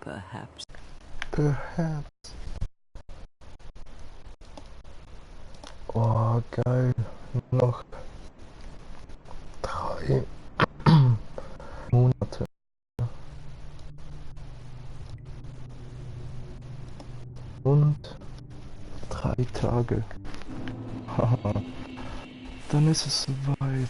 Perhaps. Perhaps. Oh, geil. Noch 3 Monate. Und 3 Tage. Haha. Dann ist es soweit.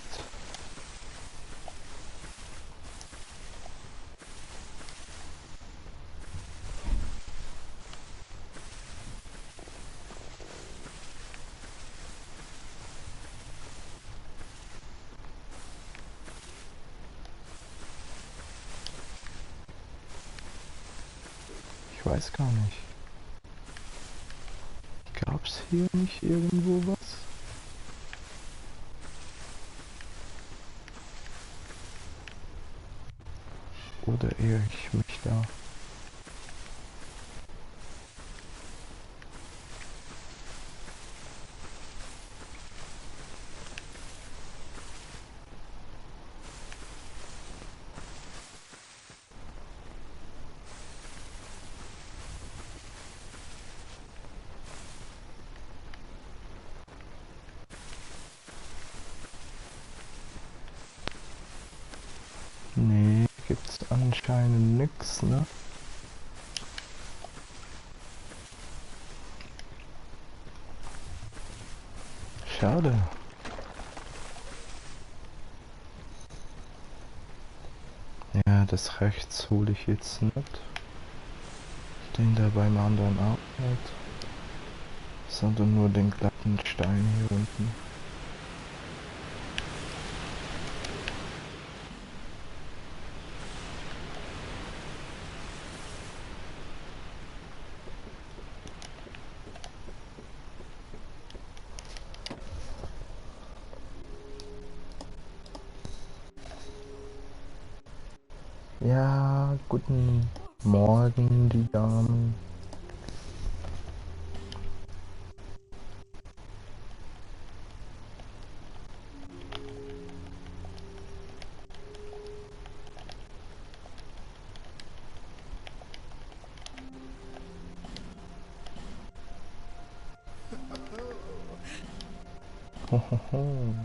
Ich weiß gar nicht. Gab's hier nicht irgendwo was? Oder irre ich mich da? Nee, gibt's anscheinend nix, ne? Schade. Ja, das rechts hole ich jetzt nicht. Den da beim anderen auch nicht. Sondern nur den glatten Stein hier unten. Ja, guten Morgen, die Damen. Hohoho.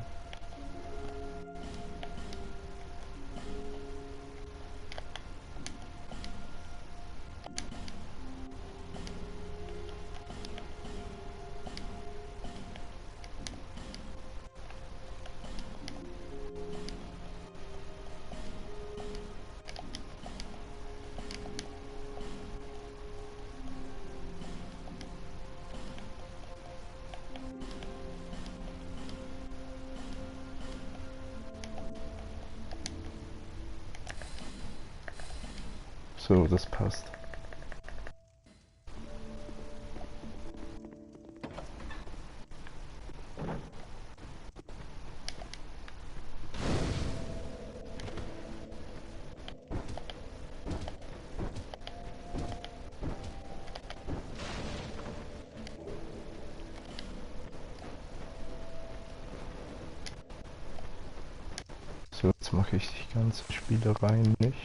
So, das passt. So, jetzt mache ich die ganze Spielerei nicht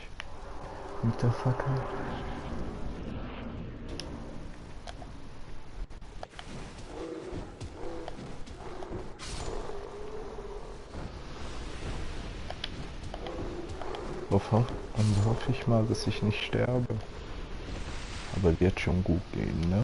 mit der Fackel. Dann hoffe ich mal, dass ich nicht sterbe. Aber wird schon gut gehen, ne?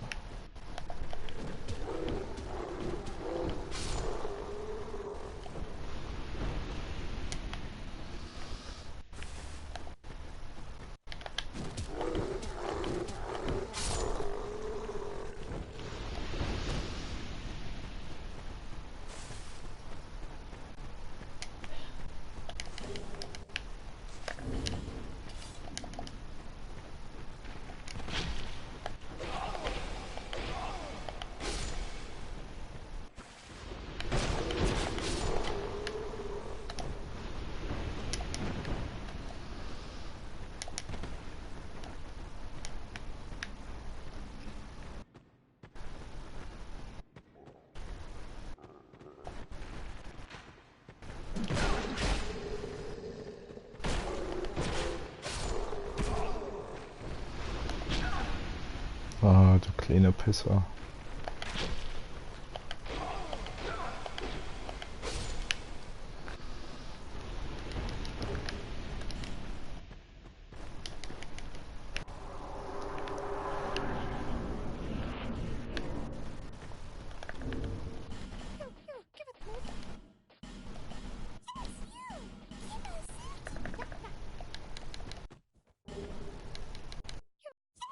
kleiner Pisser.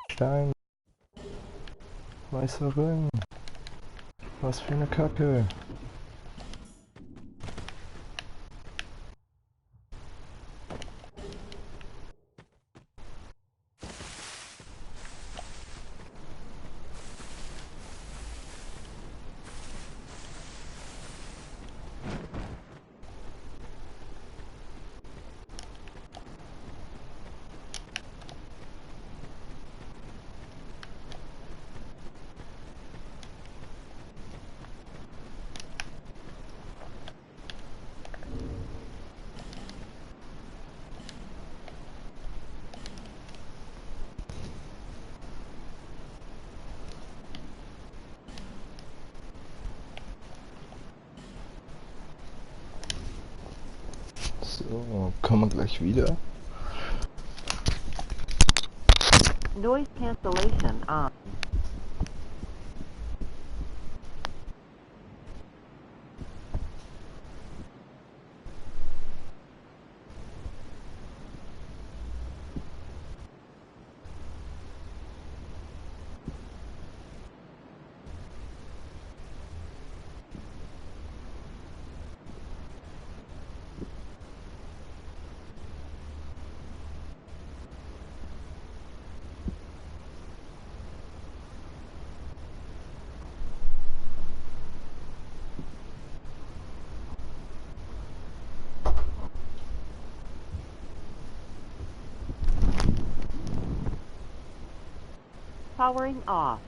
Stein. Weißer Ring. Was für eine Kacke. So, kommen wir gleich wieder. Noise cancellation on. Powering off.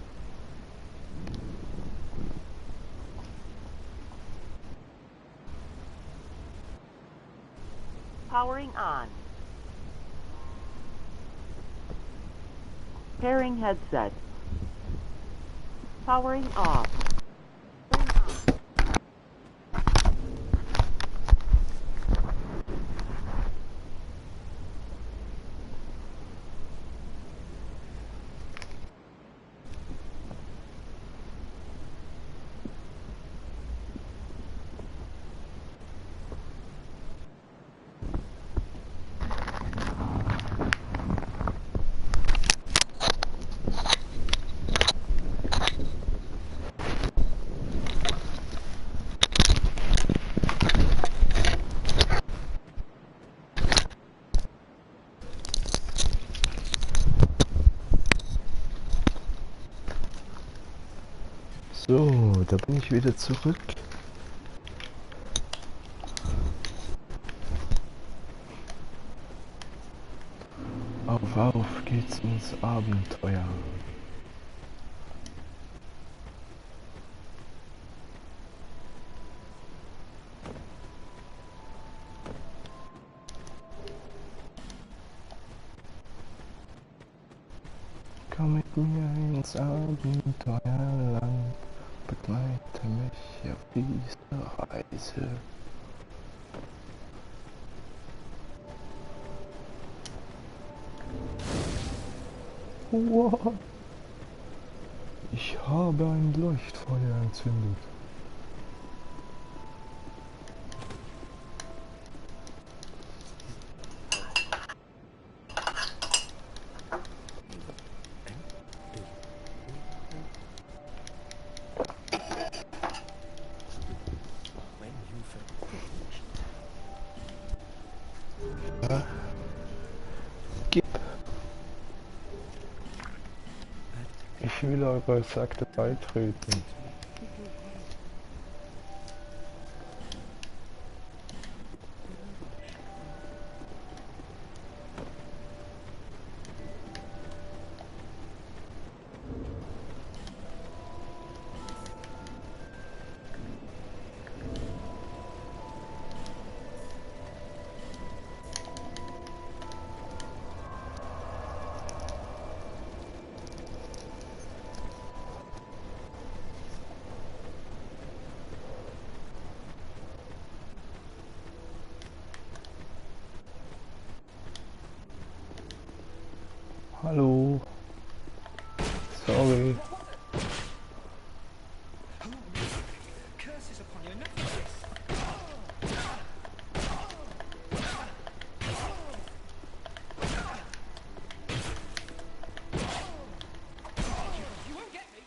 Powering on. Pairing headset. Powering off. So, da bin ich wieder zurück. Auf geht's ins Abenteuer. Komm mit mir ins Abenteuerland, begleite mich auf diese Reise. Wow. Ich habe ein Leuchtfeuer entzündet. Gib. Ich will eure Sekte beitreten. Hallo. Sorry. Curses upon you, enough of this! You won't get me!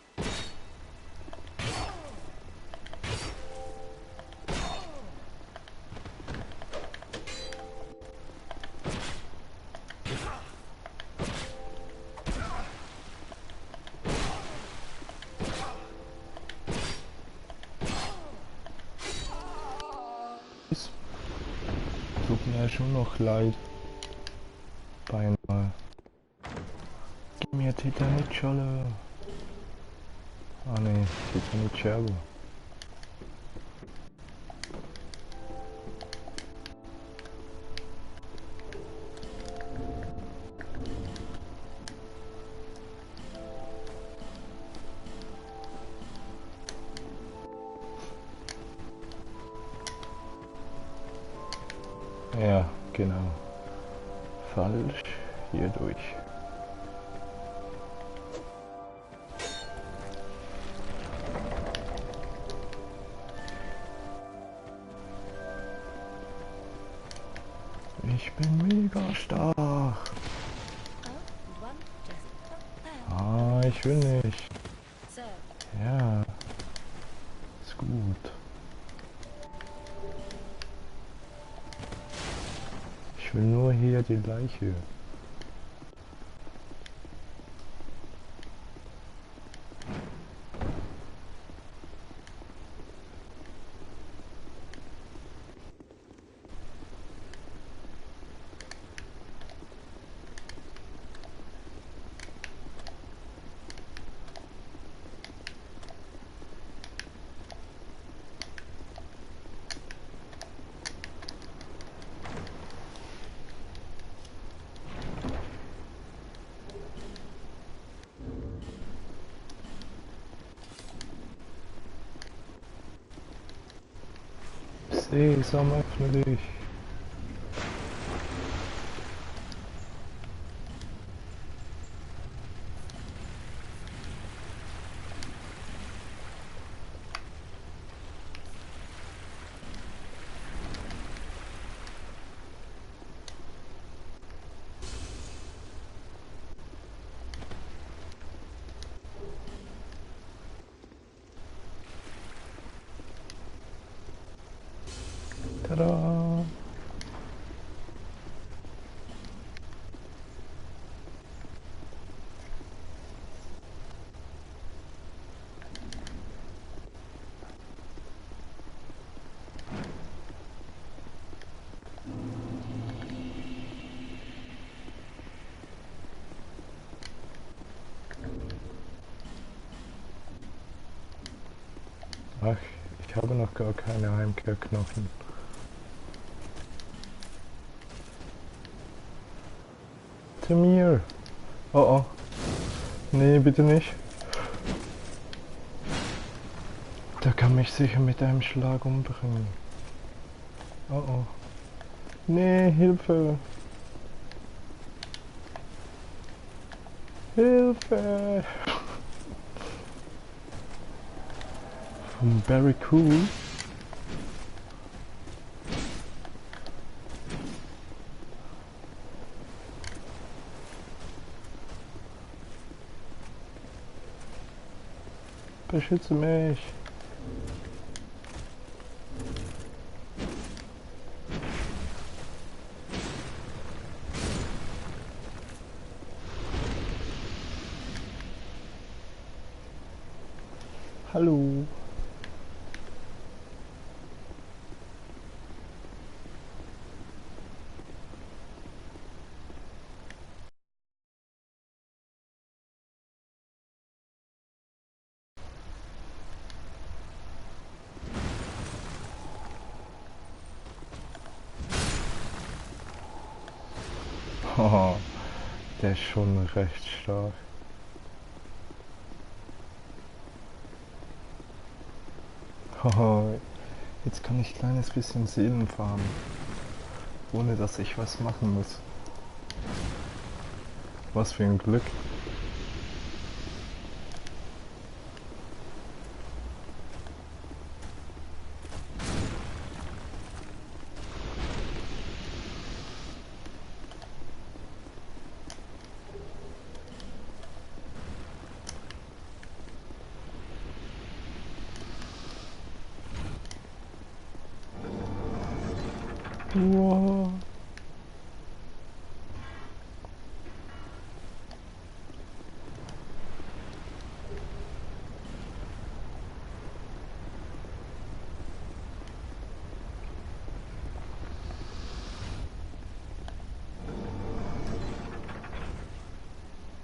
Tut mir schon noch leid. Beinahe. Gib mir Titanitscholle. Ah ne, Titanitscherbe. Ja, genau. Falsch. Hier durch. Ich bin mega stark. Ah, ich will nicht. Ja, ist gut. Ich will nur hier die Leiche. Sesam, öffne dich. Tada! Ach, ich habe noch gar keine Heimkehrknochen. Mir. Oh oh. Nee, bitte nicht. Der kann mich sicher mit einem Schlag umbringen. Oh oh. Nee, Hilfe. Hilfe. Von Barry Cool. Beschütze mich. Hallo. Oh, der ist schon recht stark. Oh, jetzt kann ich ein kleines bisschen Seelen farmen, ohne dass ich was machen muss. Was für ein Glück. Wow.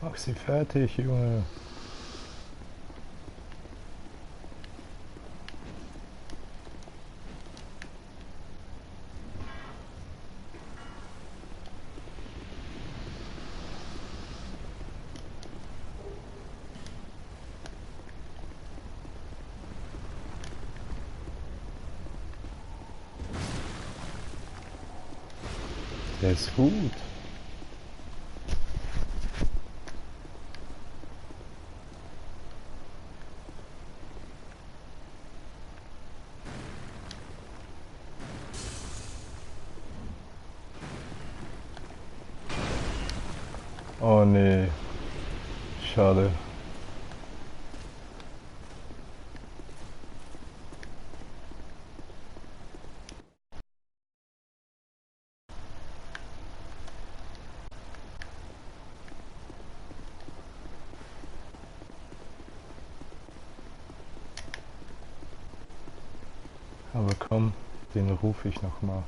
Mach sie fertig, Junge. Der ist gut. Oh nee. Schade. Aber komm, den rufe ich noch mal.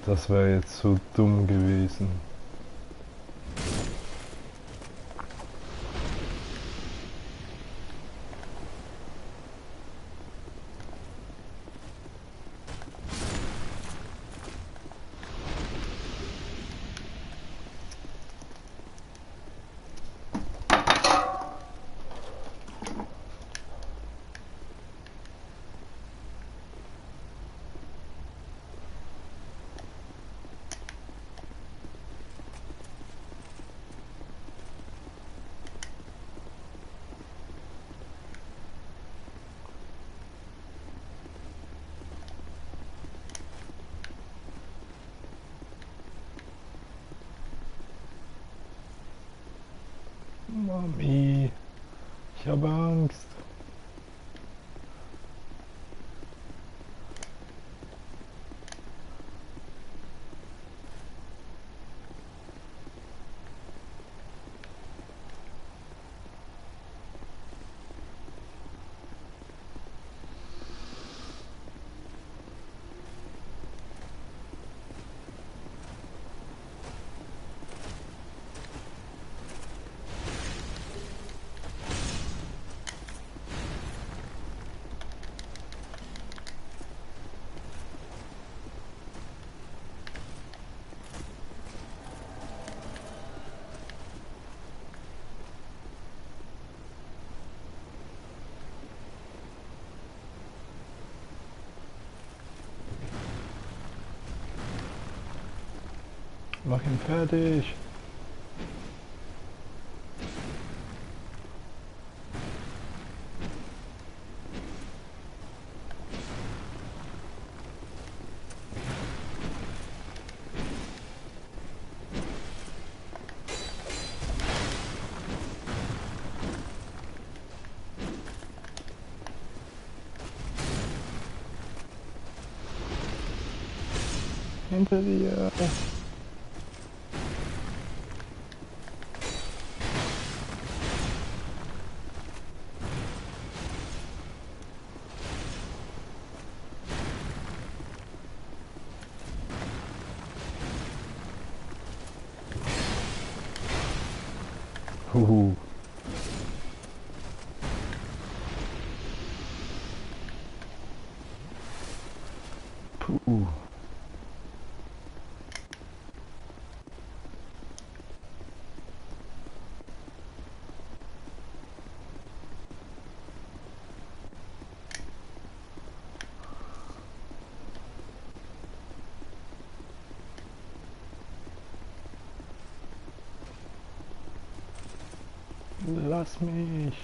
Das wäre jetzt so dumm gewesen. Mami, ich habe Angst. Mach ihn fertig. Hinter dir. Huhu. Puh. Lass mich.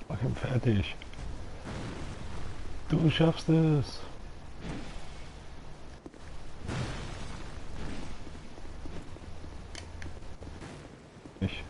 Mach ihn fertig. Du schaffst es. Ich.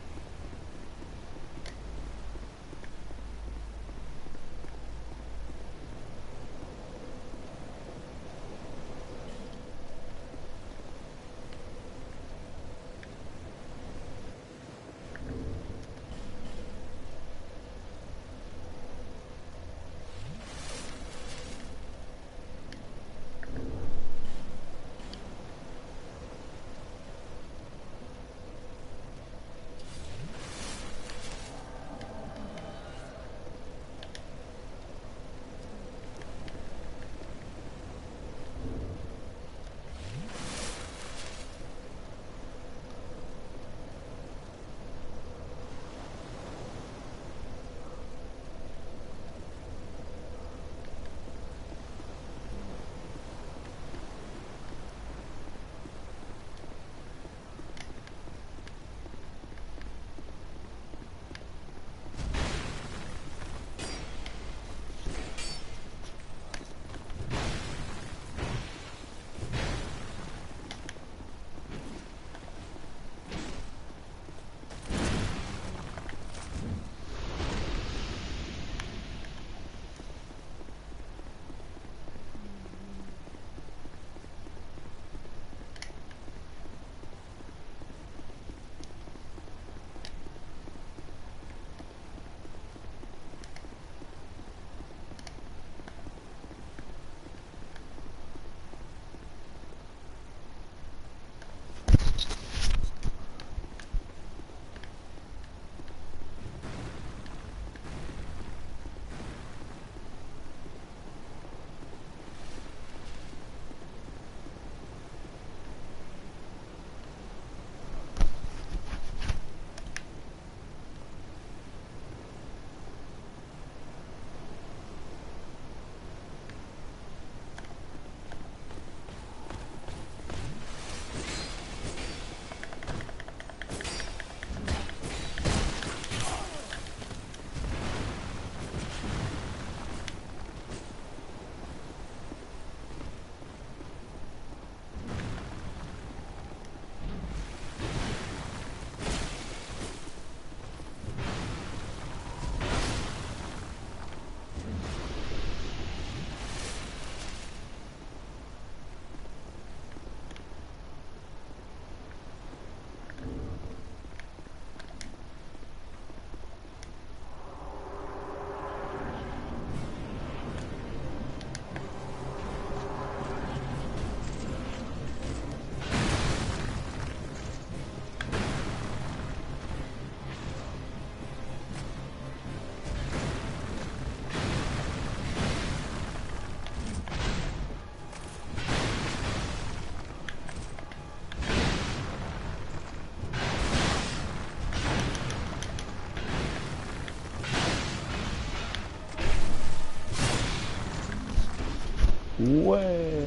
Uäh.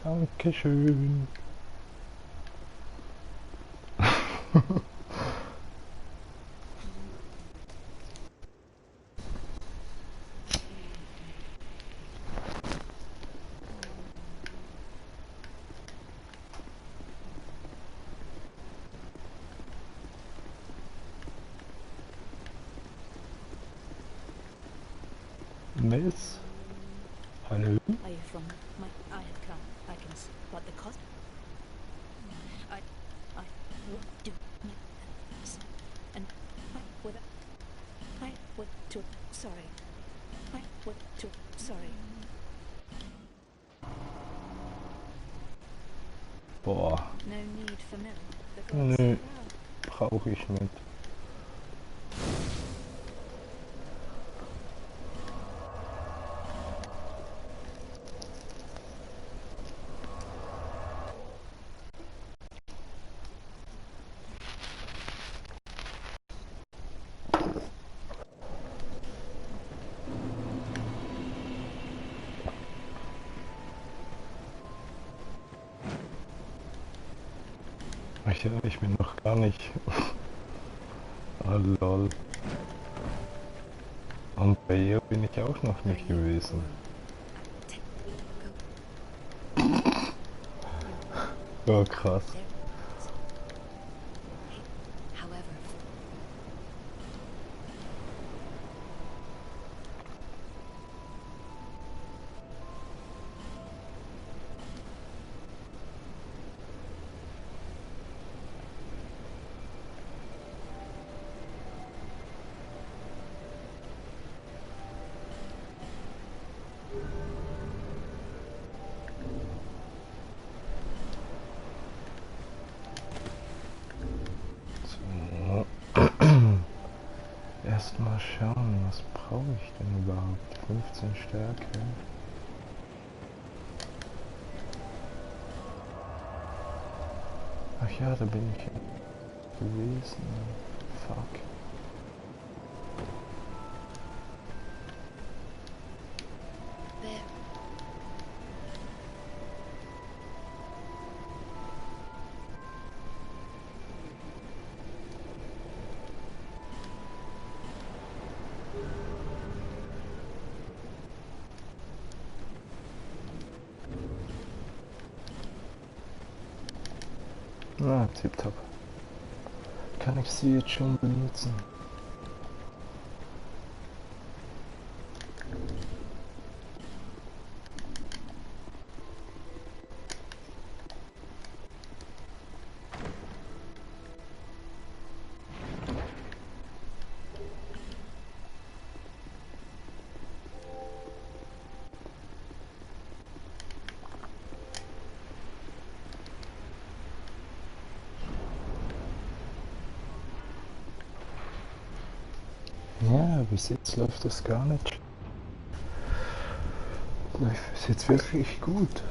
Dankeschön. Miss? Hallo? Are you from my? I have come. I can see. But the cost. I would do this, and I would to. Sorry. I would to. Sorry. Boah, No need for milk. The gods. nö, brauche ich nicht. Ach ja, ich bin noch gar nicht. Oh lol. Und bei ihr bin ich auch noch nicht gewesen. Oh krass. However. So. Erstmal schauen, was brauche ich denn überhaupt? 15 Stärke. Ach ja, da bin ich gewesen. Fuck. There. Na, tipptopp. Kann ich sie jetzt schon benutzen? Ja, bis jetzt läuft das gar nicht. Läuft bis jetzt wirklich gut.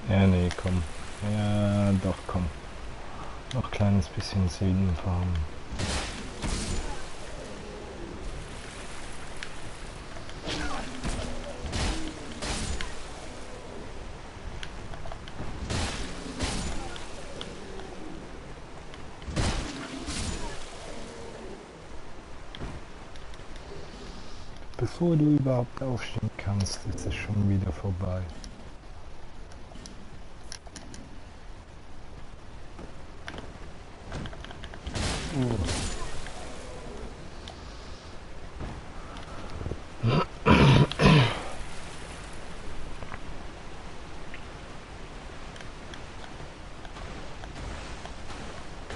Ja, nee, komm. Ja, doch, komm. Noch ein kleines bisschen Süden fahren. Bevor du überhaupt aufstehen kannst, ist es schon wieder vorbei.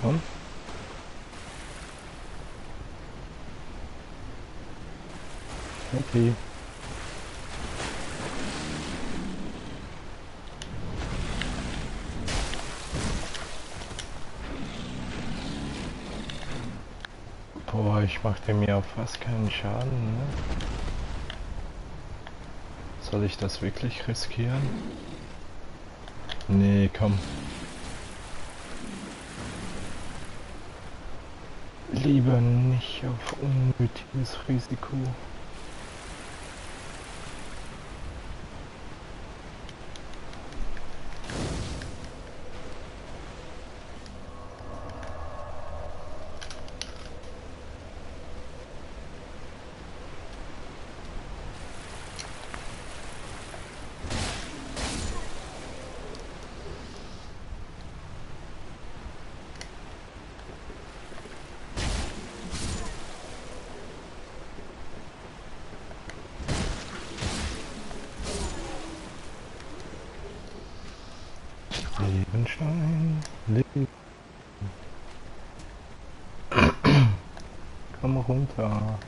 Komm. Okay. Boah, ich machte mir auch fast keinen Schaden, ne? Soll ich das wirklich riskieren? Nee, komm. Lieber nicht auf unnötiges Risiko. Lebenstein, Leben. Komm runter.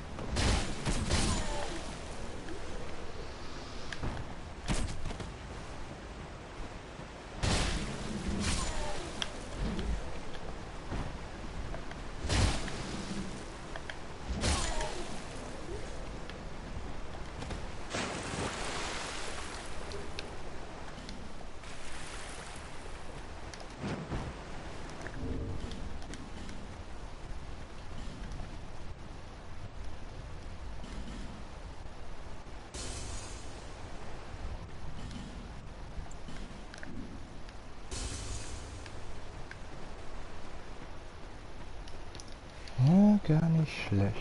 Ja, gar nicht schlecht.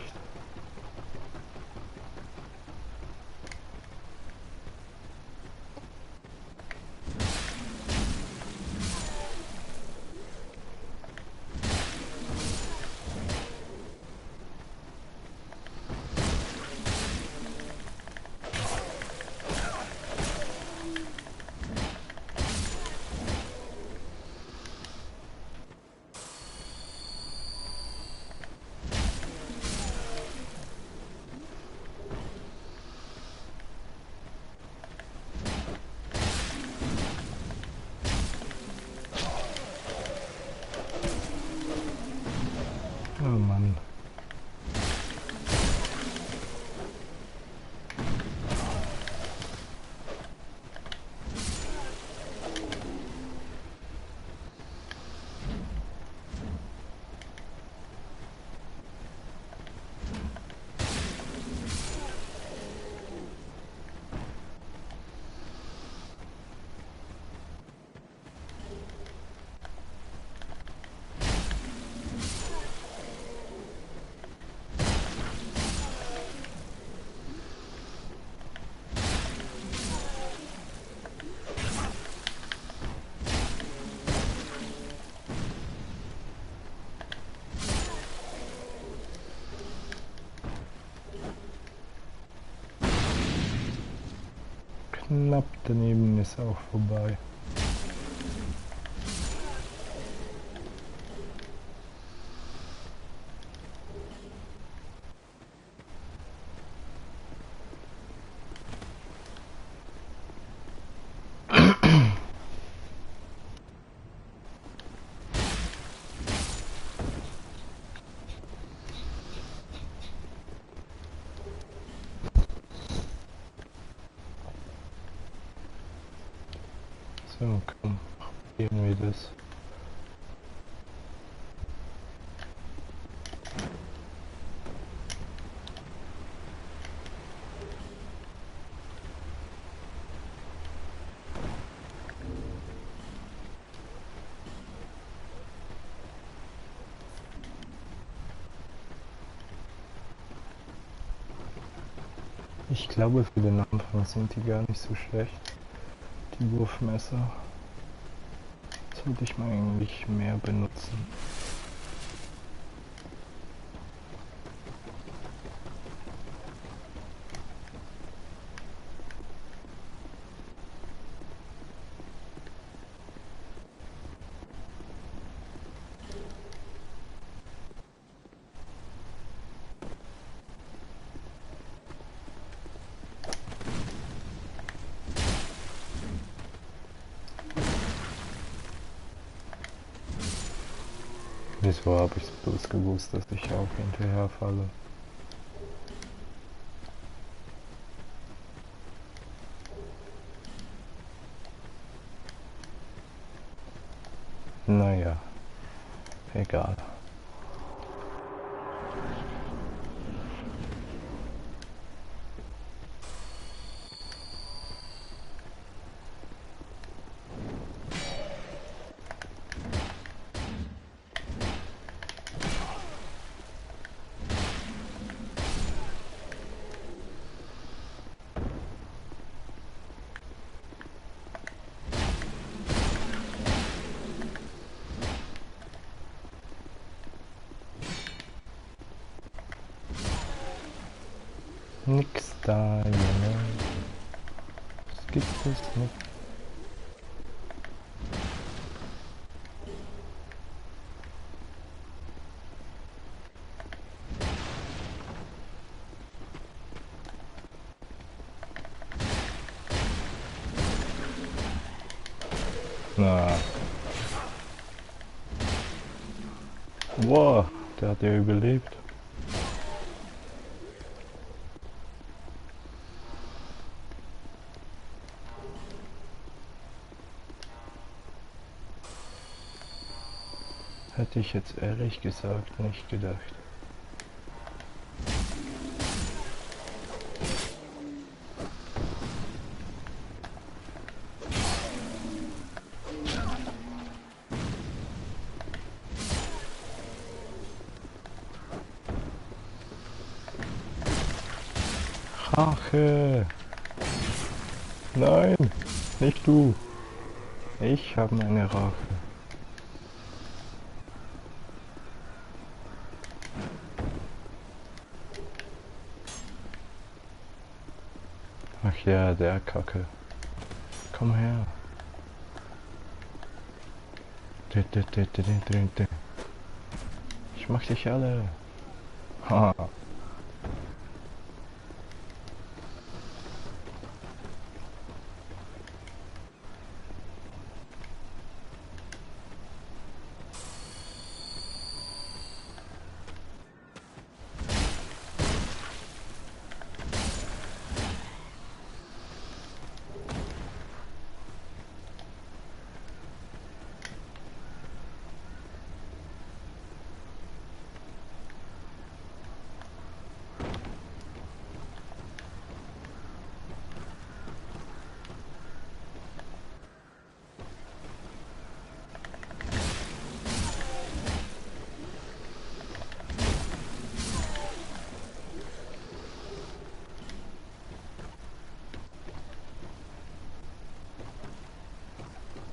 Oh Mann. Knapp daneben ist auch vorbei. So, komm, probieren wir das. Ich glaube, für den Anfang sind die gar nicht so schlecht. Die Wurfmesser sollte ich mal eigentlich mehr benutzen. Wieso habe ich es bloß gewusst, dass ich auch hinterher falle? Naja, egal. Nix da, Junge. Das gibt es nicht. Na. Wow, der hat ja überlebt. Hätte ich jetzt ehrlich gesagt nicht gedacht. Rache! Nein, nicht du. Ich habe meine Rache. Ach ja, der Kacke. Komm her. Ich mach dich alle. Ha.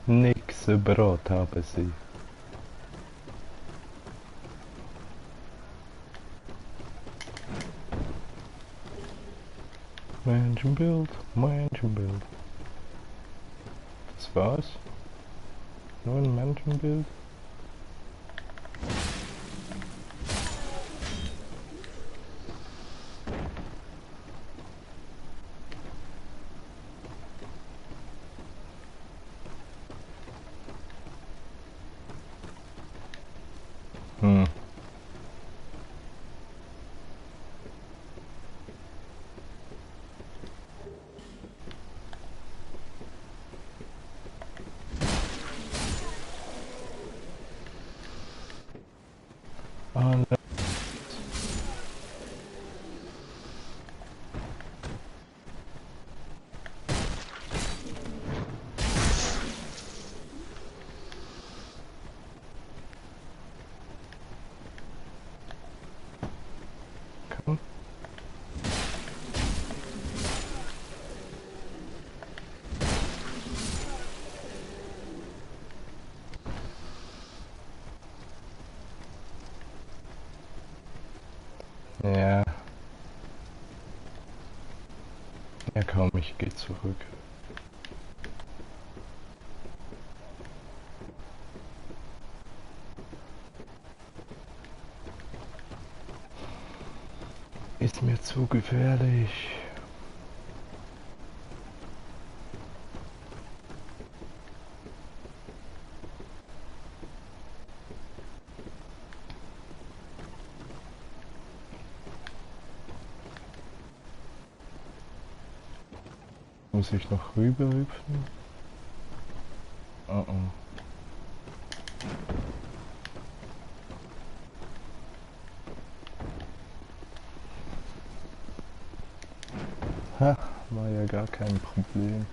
Nix Brot habe sie. Menschenbild, Menschenbild. Das war's? Nur ein Menschenbild? Hm. Ah, ne. Komm. Ich gehe zurück. Ist mir zu gefährlich. Muss ich noch rüber hüpfen? Oh oh. Ha, war ja gar kein Problem.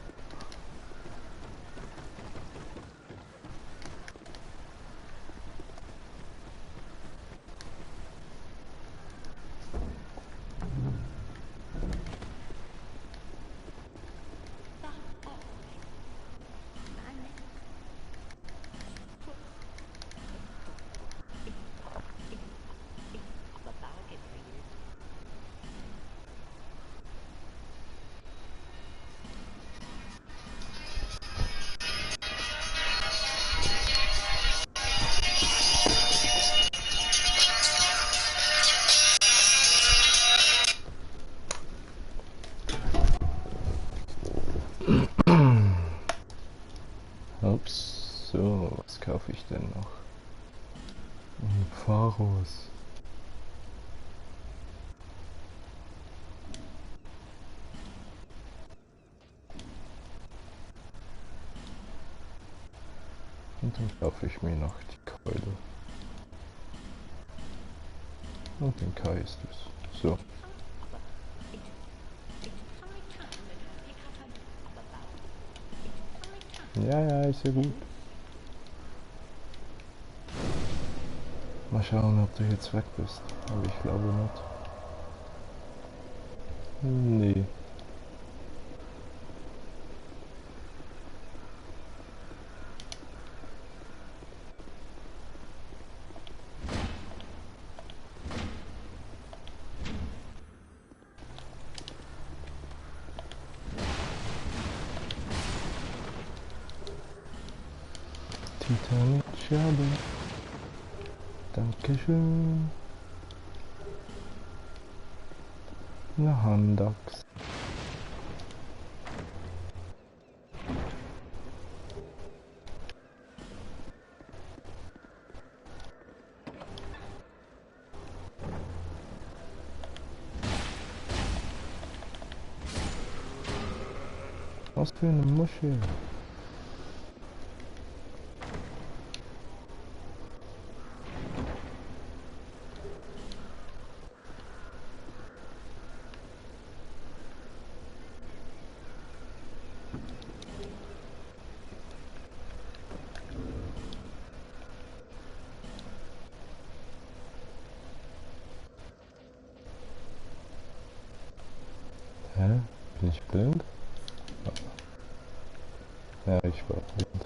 Ups, so, was kaufe ich denn noch? Pharos. Und dann kaufe ich mir noch die Keule. Und den Kai ist es. So. Ja, ja, ist ja gut. Mal schauen, ob du jetzt weg bist. Aber ich glaube nicht. Nee. Titanic-Scherbe. Dankeschön. Eine Handax. Was für eine Muschel. Hä? Bin ich blind? Ja, ich war blind.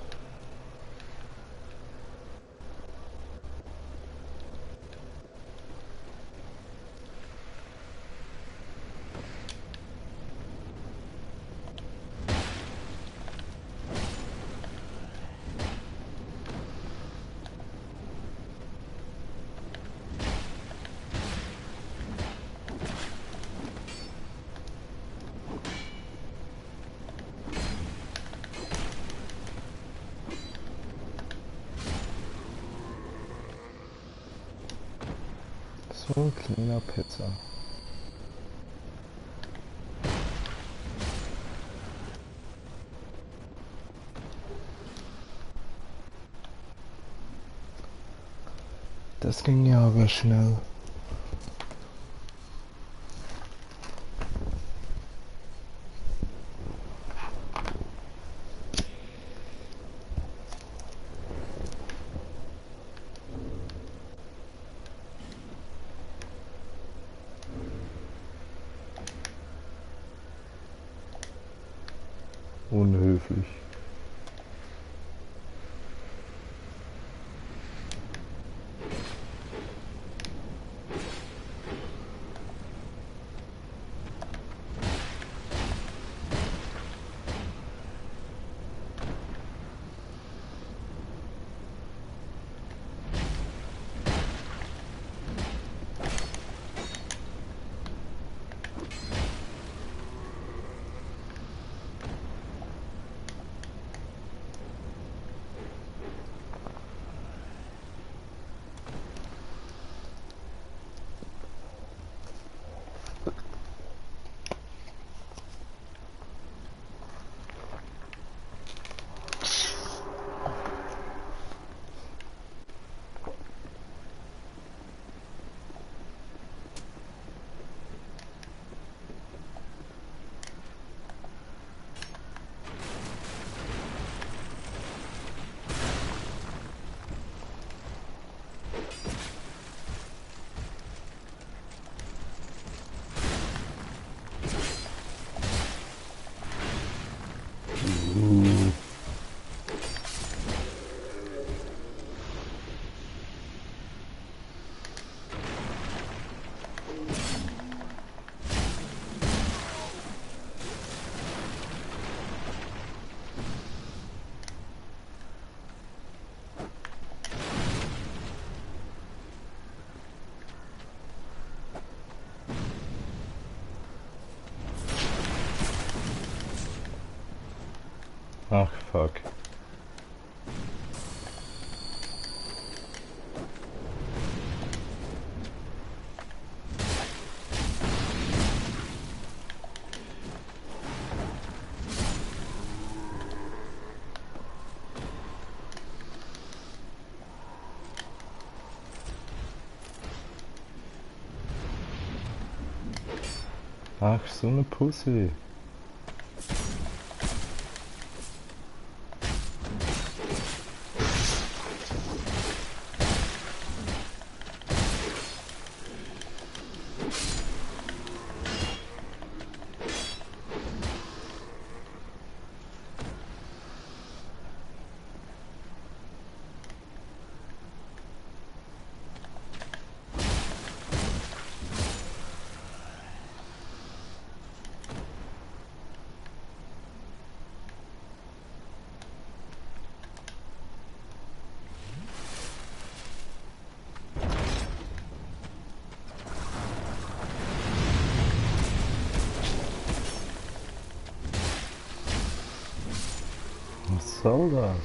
So ein kleiner Pizza. Das ging ja aber schnell. Unhöflich. Ach, fuck. Ach, so eine Pussy. Was soll das?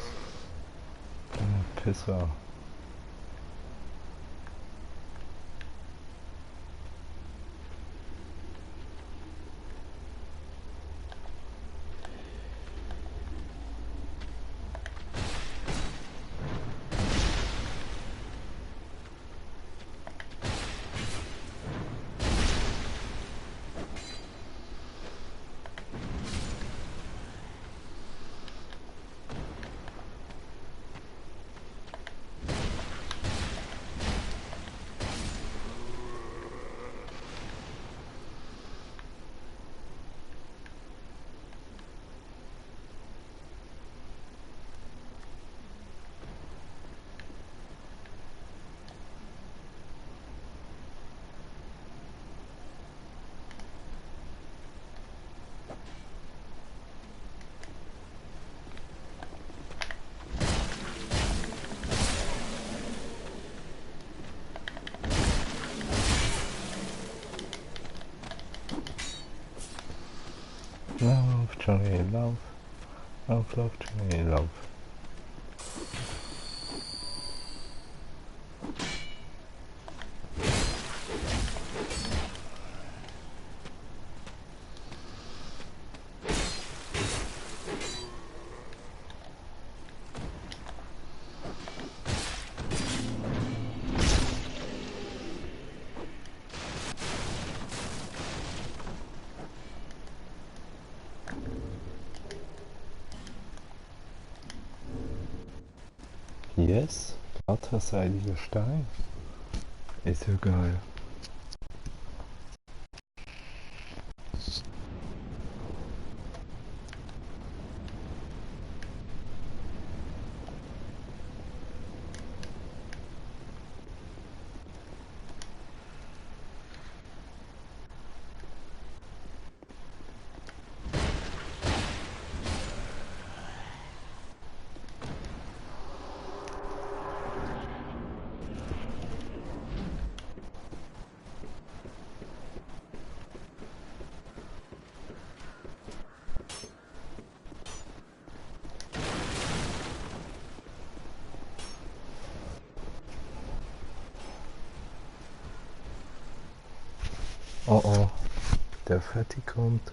Kleiner Pisser. Lauf, Johnny, lauf. Lauf, lauf, Johnny, lauf. Yes, blatterseitiger Stein. Ist ja geil. Oh oh, der Fetti kommt.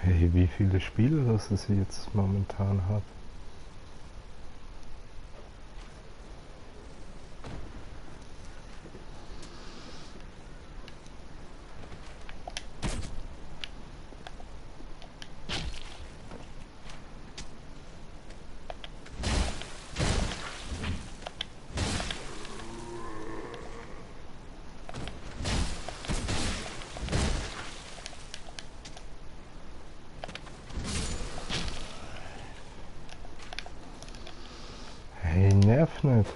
Hey, wie viele Spiele das es jetzt momentan hat. Hey, nerv nicht.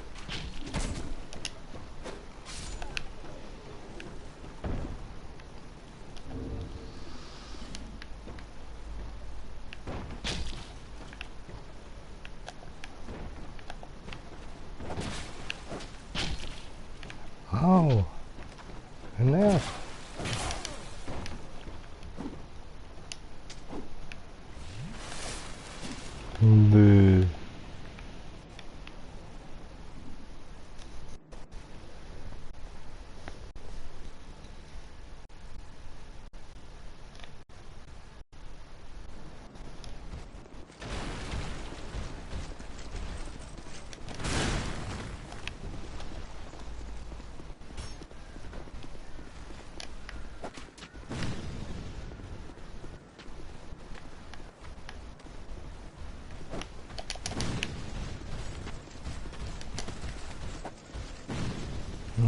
Au. Nerv. Nö.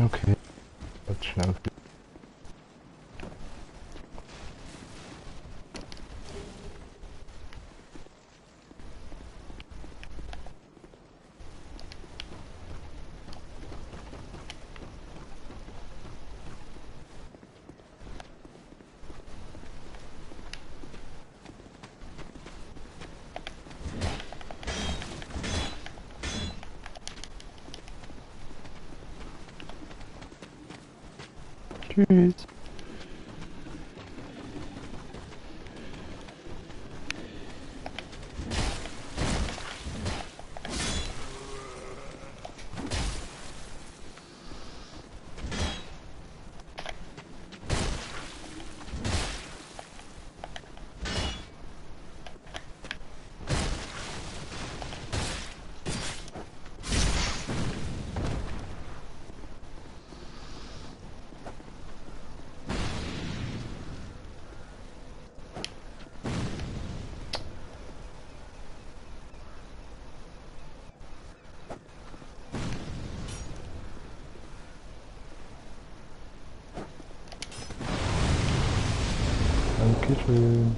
Okay, wird schnell. Tschüss. Dankeschön.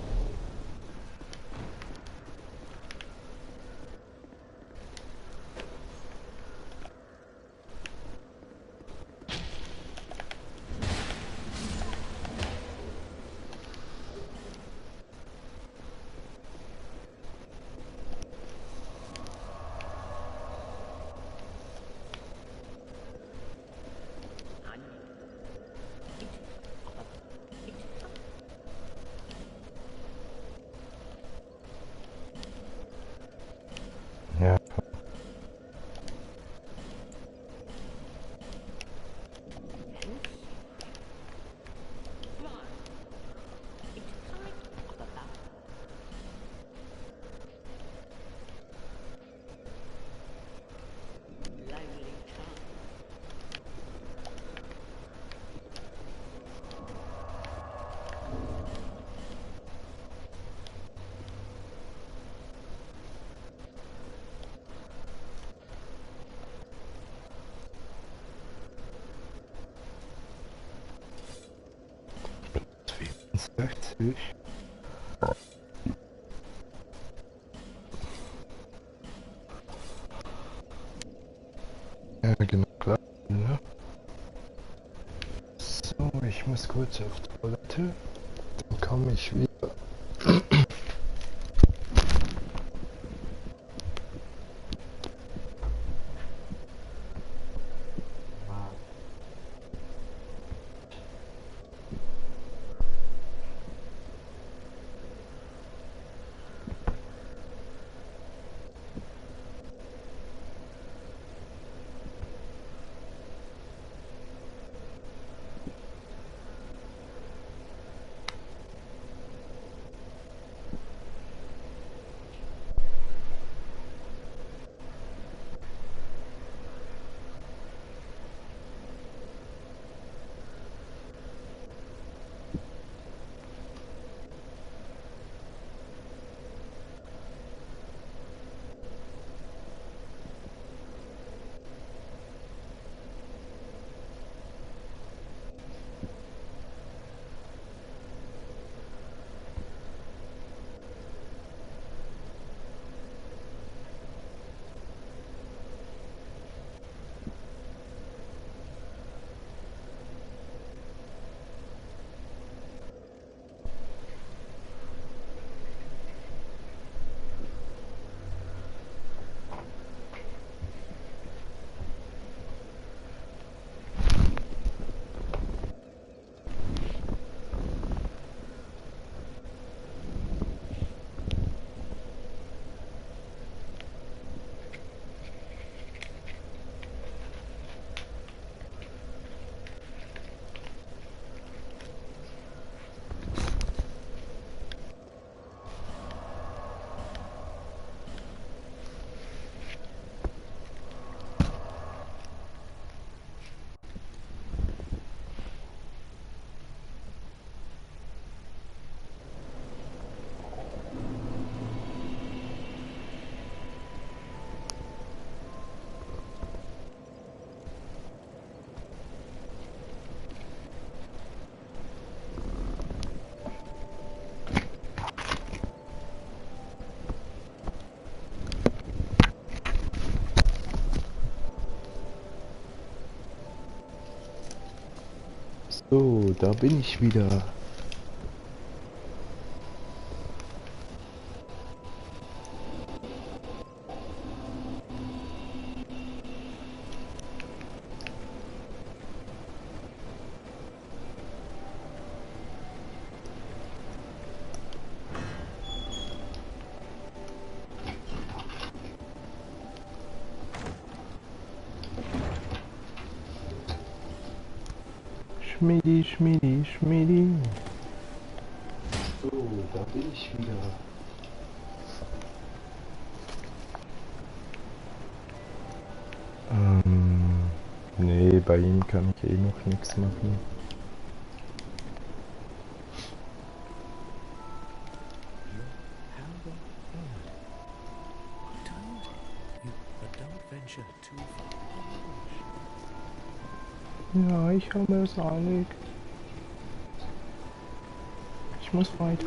Ja. Plus 64. Ja, genau, klar. Ne? So, ich muss kurz auf Toilette. Dann komme ich wieder. So, da bin ich wieder. Schmiedi, Schmiedi, Schmiedi. So, da bin ich wieder. Nee, bei ihm kann ich eh noch nichts machen. Ja, ich habe es eilig. Ich muss weiter.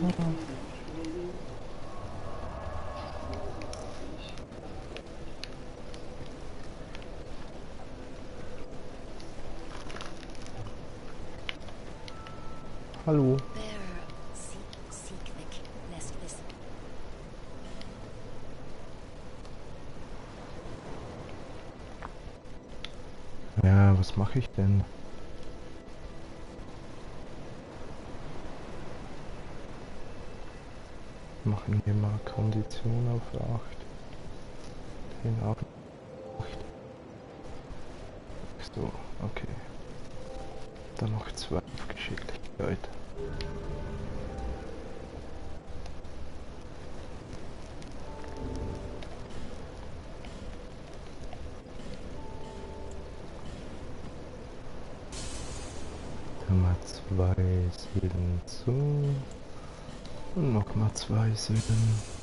Hallo. There, seek the nest this. Ja, was mache ich denn? Machen wir mal Kondition auf 8. Den auf 8. So, okay. Dann noch 12 Geschicklichkeit. Nummer 2 Seelen zu. Und nochmal 2 Seelen.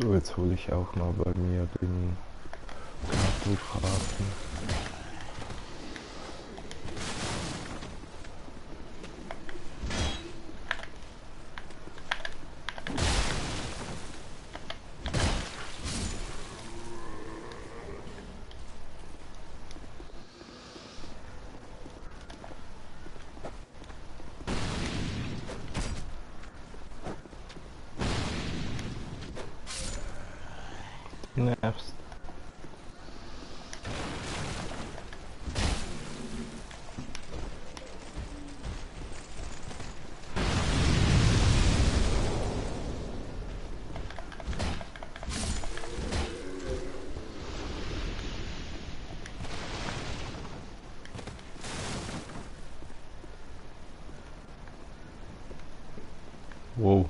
So, jetzt hole ich auch mal bei mir den Kartofhafen. Nervst. Wow.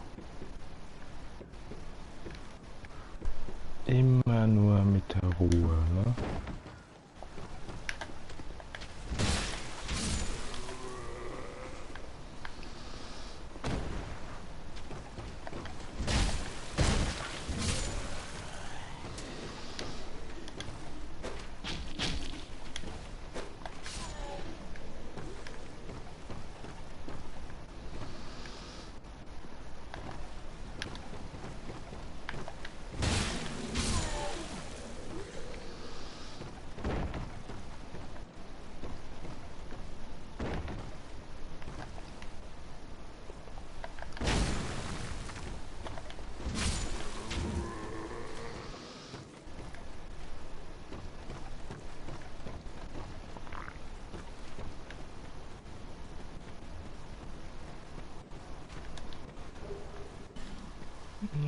Immer nur mit der Ruhe, ne?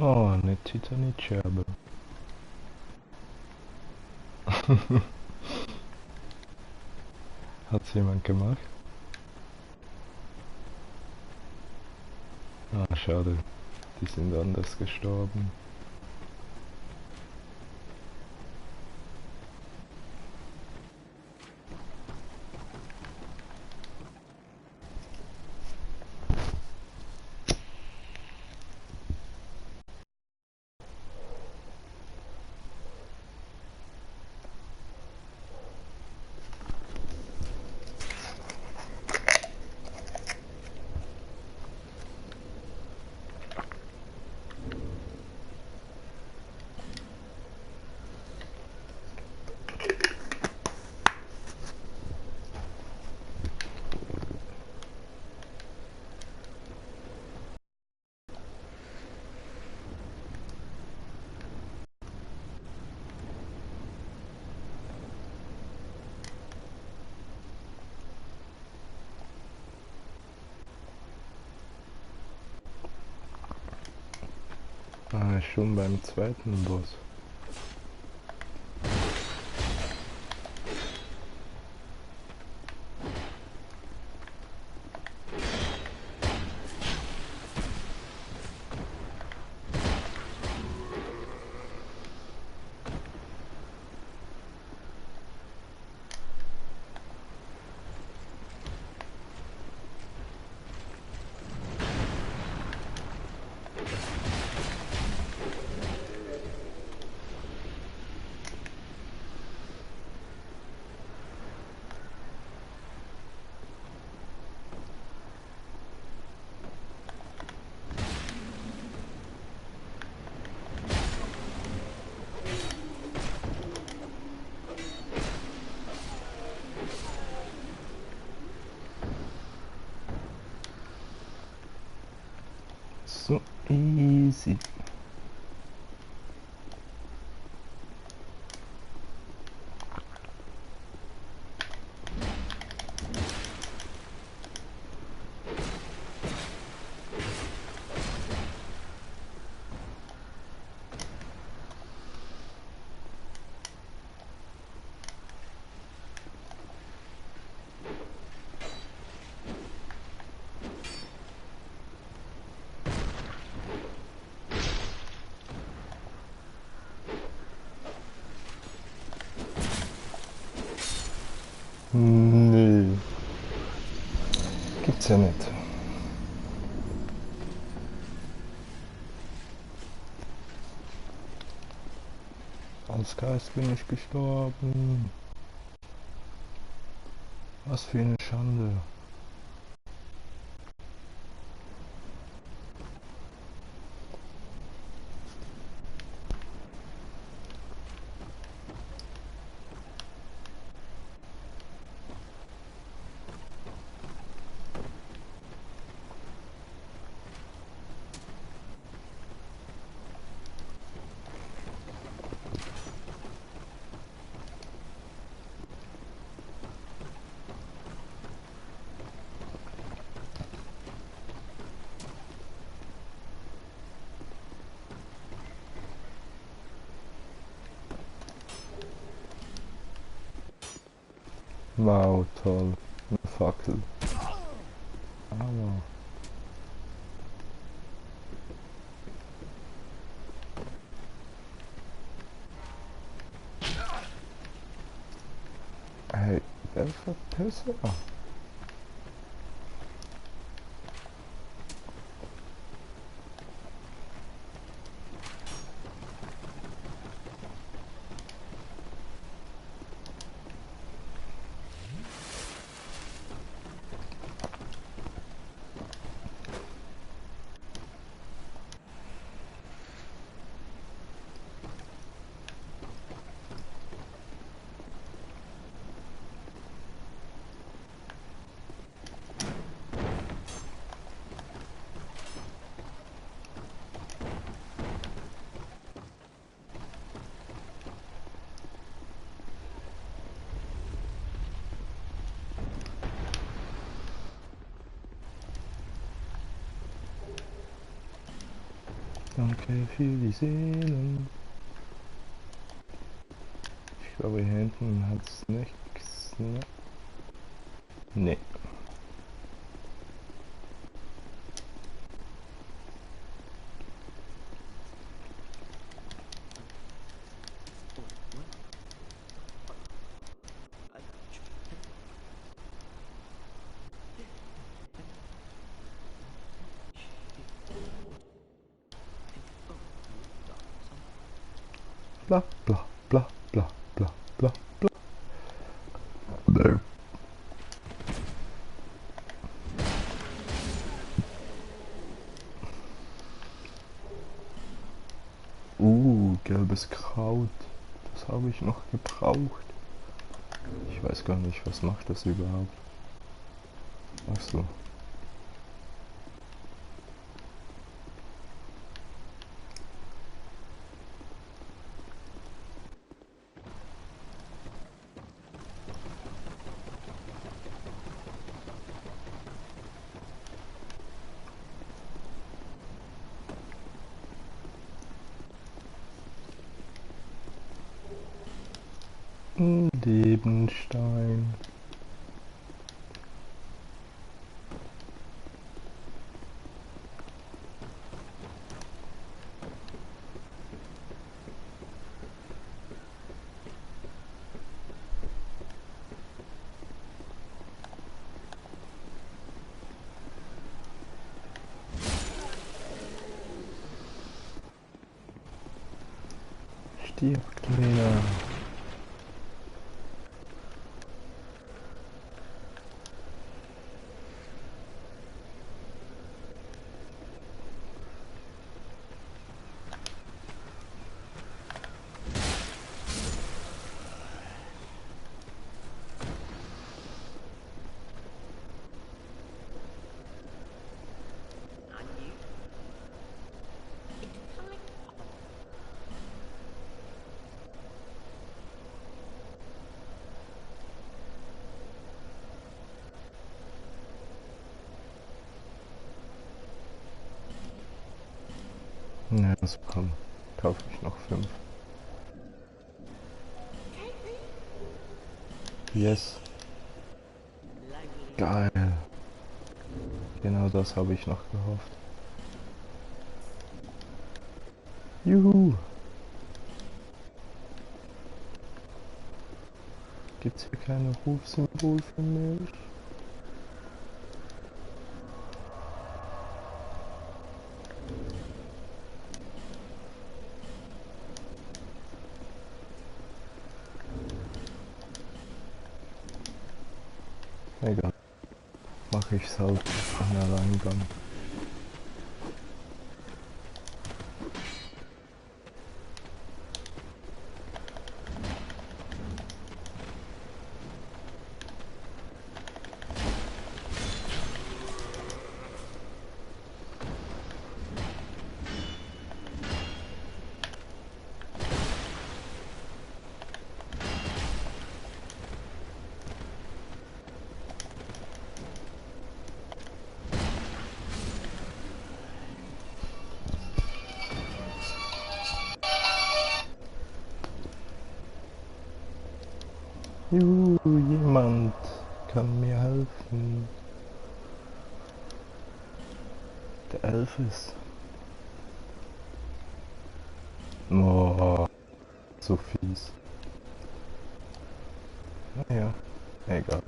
Oh, eine Titanitscherbe. Hat's jemand gemacht? Ah, schade. Die sind anders gestorben. Ah, schon beim zweiten Boss. So easy. Nee. Gibt's ja nicht. Als Geist bin ich gestorben. Was für eine Schande. Wow, toll. Eine Fackel. Aber hey, der Verpisser. Danke für die Seelen. Ich glaube, hier hinten hat's nichts, ne? Nee. Bla bla bla bla bla bla bla. Nee. Gelbes Kraut. Das habe ich noch gebraucht. Ich weiß gar nicht, was macht das überhaupt. Ach so. Lebenstein. Stirb, Kleiner. Ne, das komm. Kaufe ich noch 5. Yes. Geil. Genau das habe ich noch gehofft. Juhu. Gibt's hier keine Rufsymbol für mich? Egal. Mache ich's halt an Alleingang. Juhu, jemand kann mir helfen. Der Elvis. Oh, so fies. Naja, egal.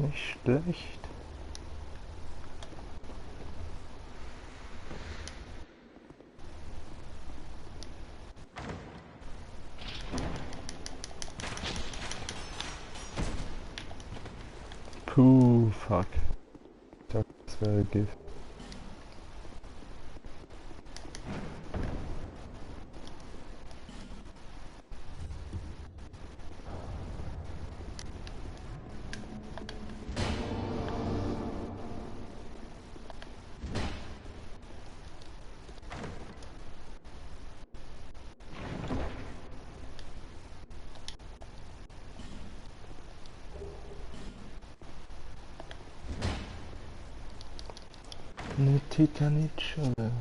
Nicht schlecht. Puh, fuck. Ich dachte, das wäre Gift. Eine Titanitschule.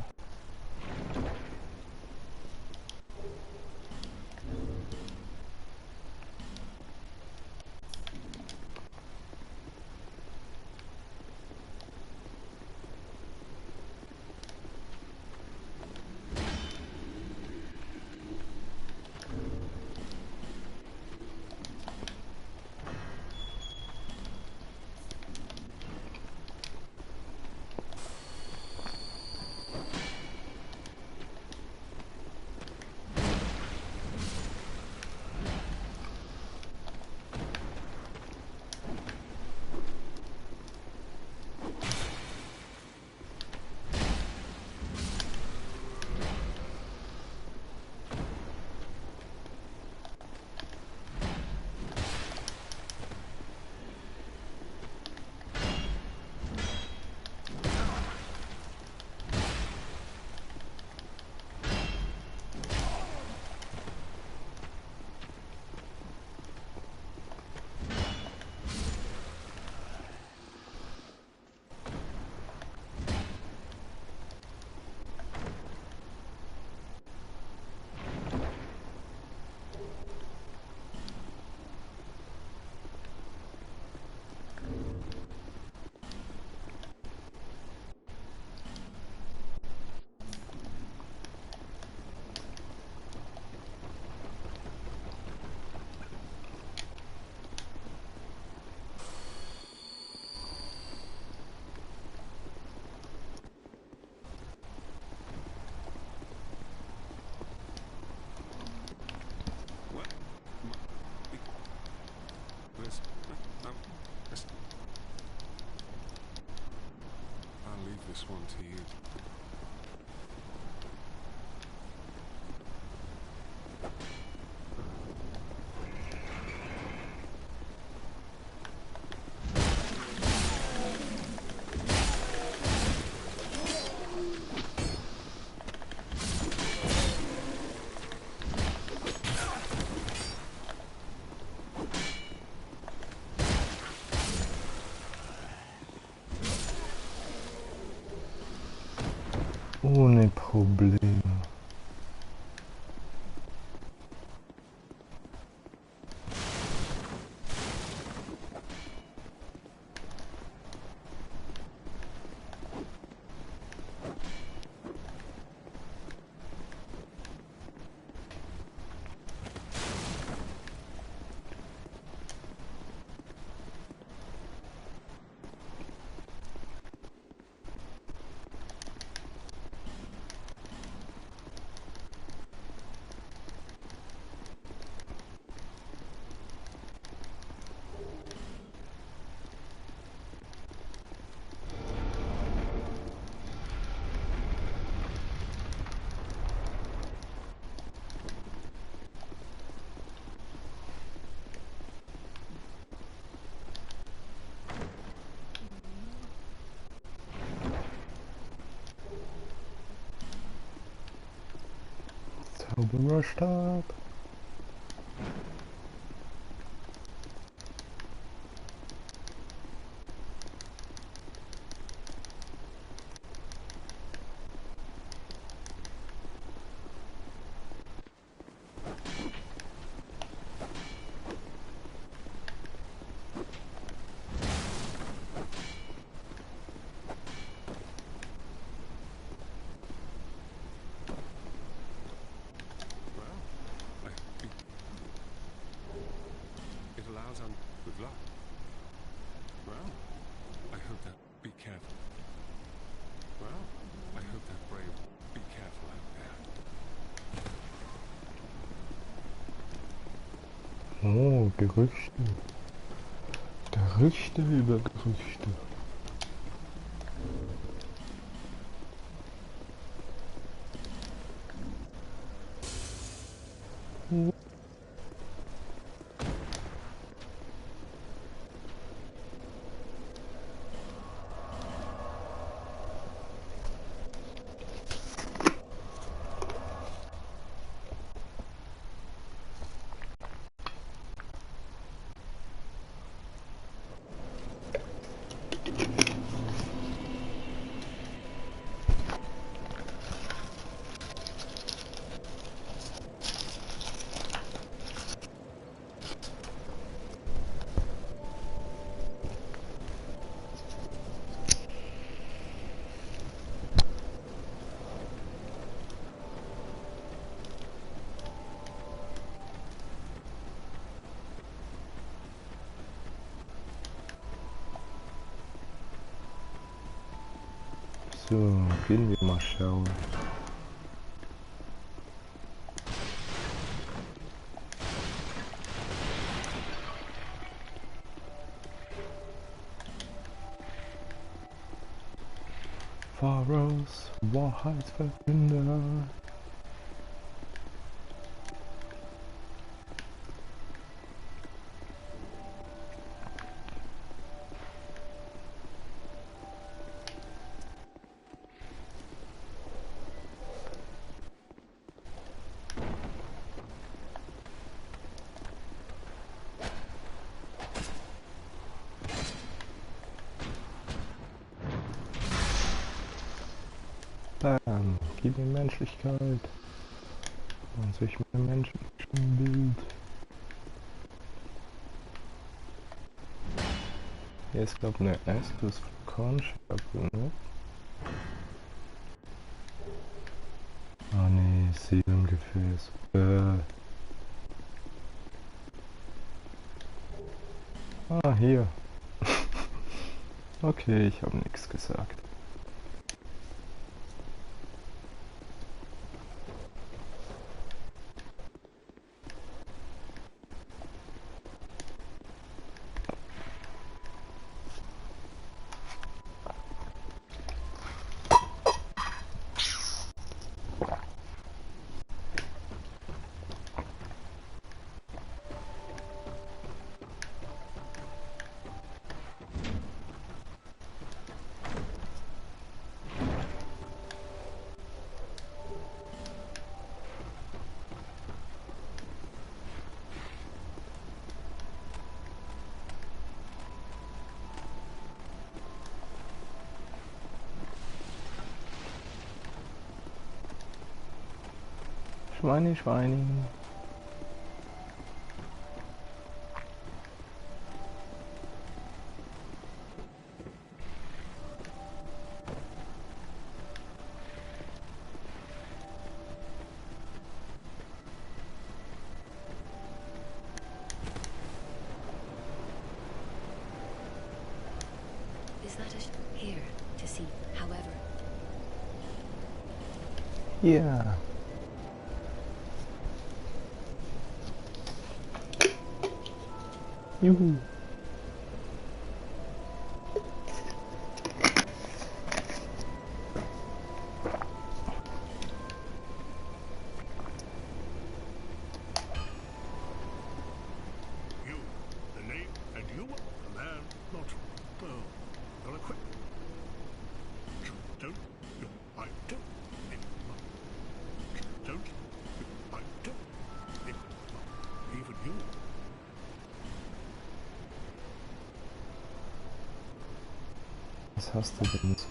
I'll leave this one to you. Ohne Probleme. Zaubererstab. It allows good luck. Well, I hope that. Be careful. Well, I hope that brave. Be careful out there. Oh, Gerüchte. Gerüchte über Gerüchte. So, gehen wir mal schauen. Pharaohs Wahrheitsverkünder. Bam, gib mir Menschlichkeit. Und sich mein menschlichen Bild. Hier ist glaube ich eine Estus Kornschärfe, ne? Ah nee, Seelengefäß. Ah, hier. Okay, ich habe nichts gesagt. Schweini, Schweini. Is that a here to see, however? Ja. Juhu. You, the name, and you, a man, not, well, not equipped. Don't, I don't, don't, I don't, even you. Was hast du denn so?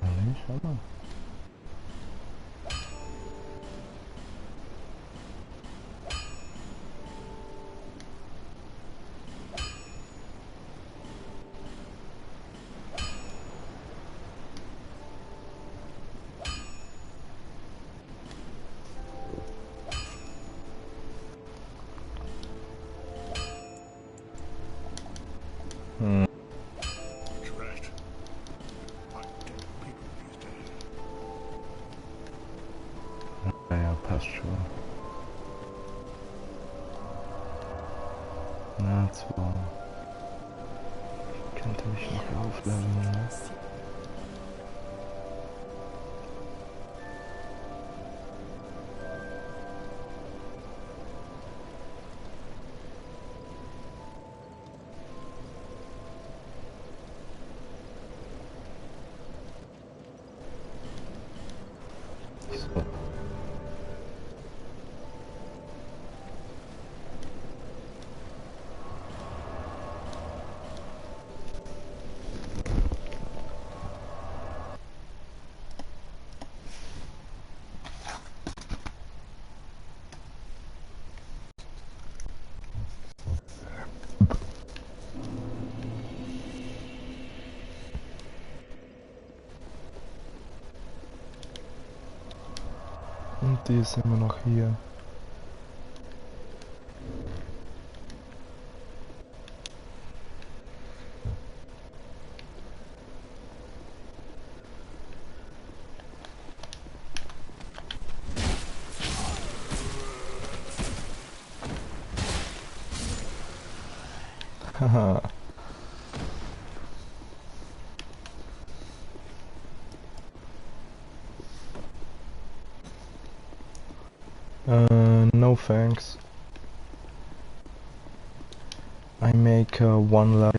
Nee, schau mal. fast schon. Na, zwar. Ich könnte mich noch aufleveln, ne? So. Und die ist immer noch hier. Haha. No thanks. I make one life.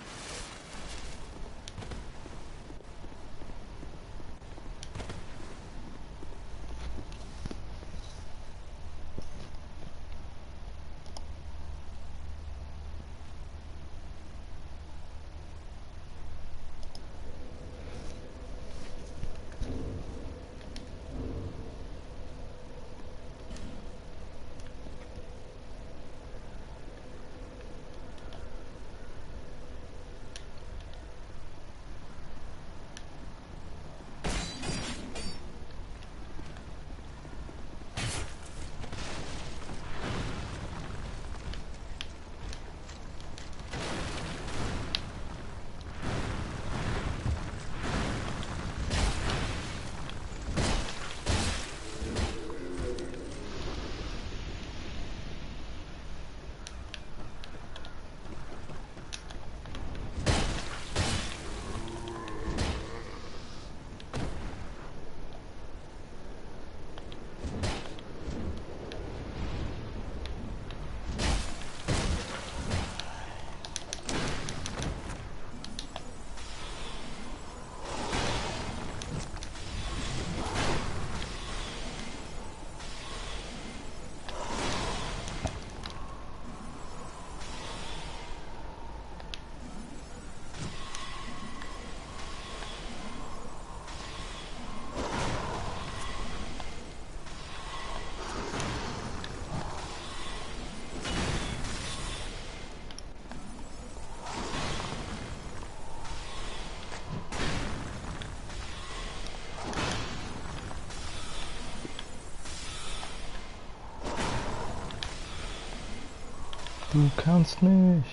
Du kannst nicht.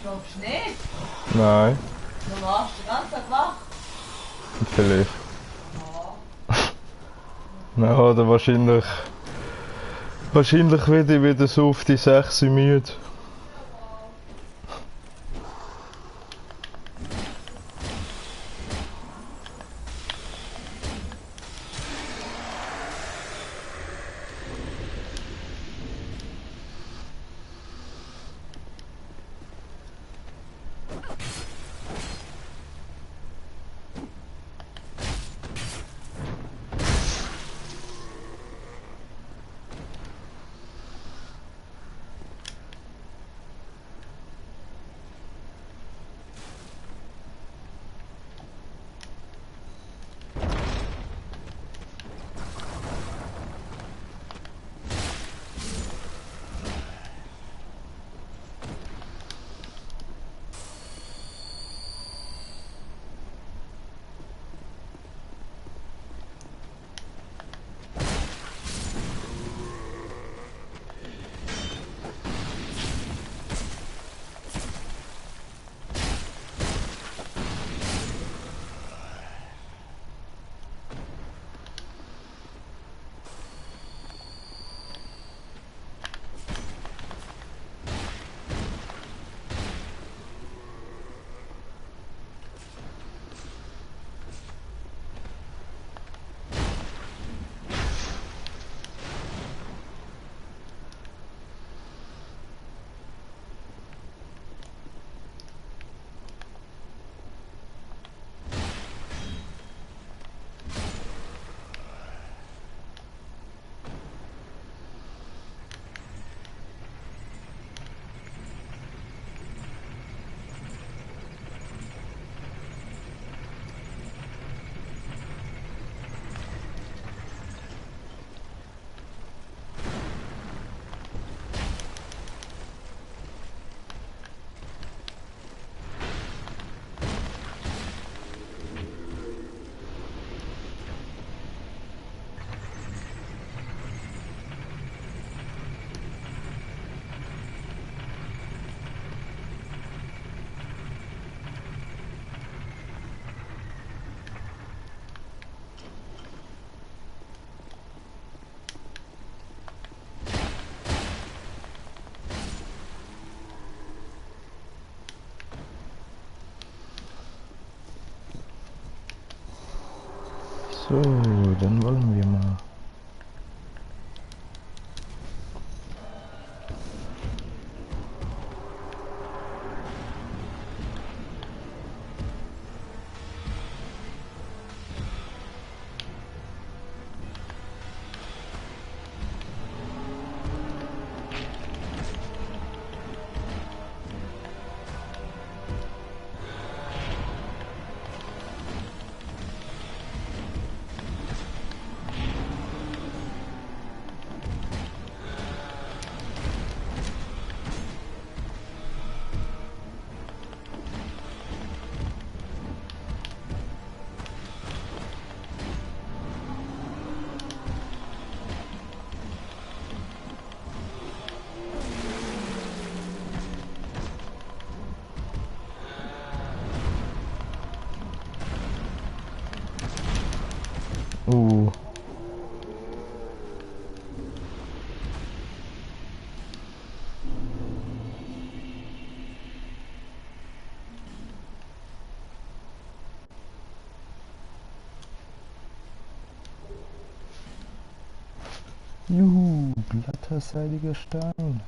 Glaubst du nicht? Nein, Du warst den ganzen Tag wach. vielleicht. Na, oder wahrscheinlich. Wahrscheinlich werde ich wieder so auf die 6 müde. So, dann wollen wir mal. Oh. Juhu, glatter, seidiger Stein.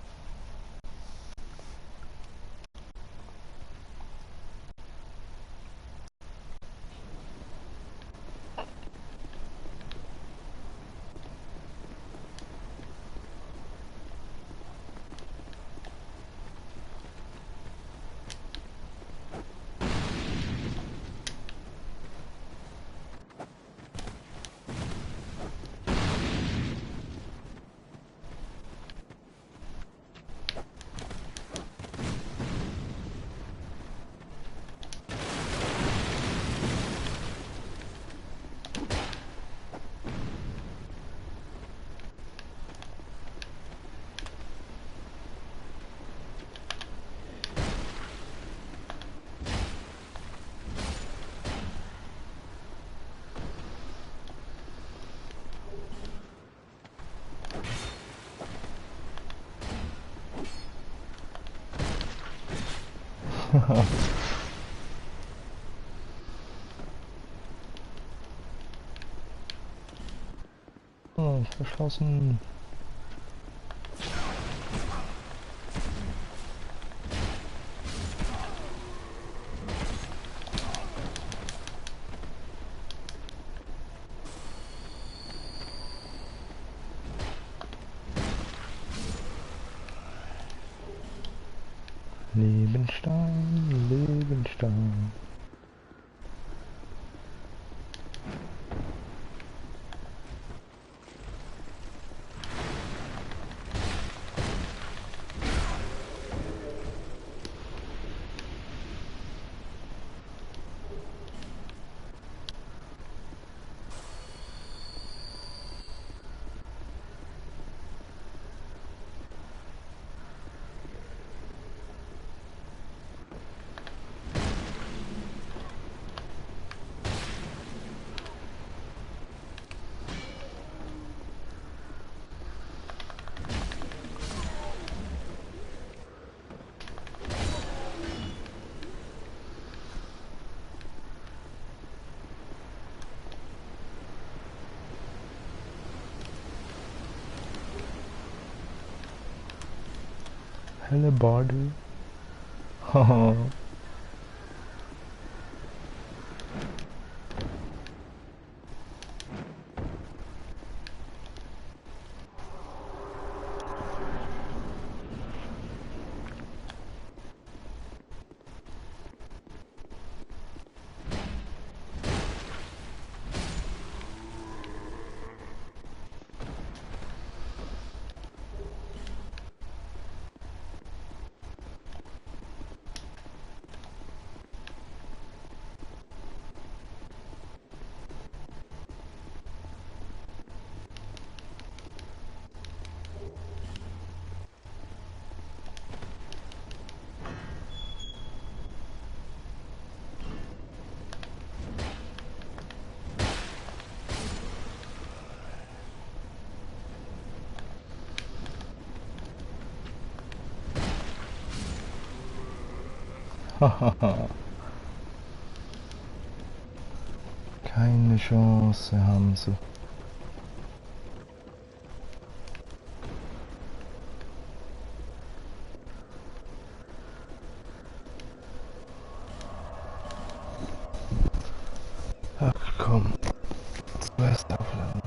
Oh, verschlossen. Lebenstein, Lebenstein. Hello, Bardu. Keine Chance haben sie. Ach komm, zuerst aufladen.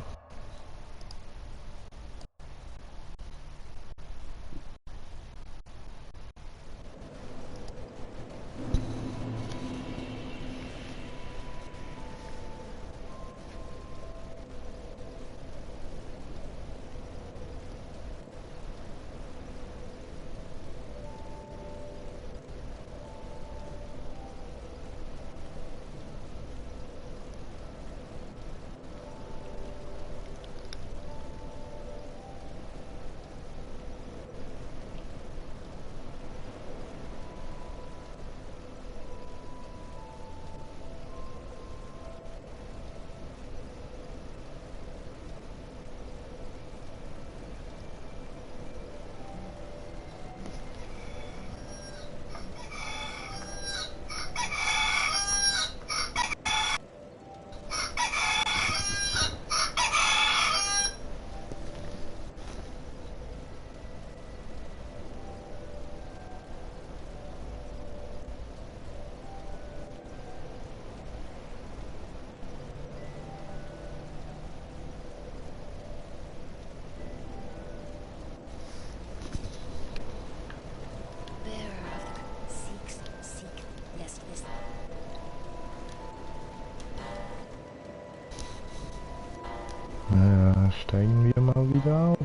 Bearer of the seek. Yes, this. Naja, steigen wir mal wieder auf.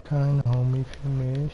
Kein Homie für mich.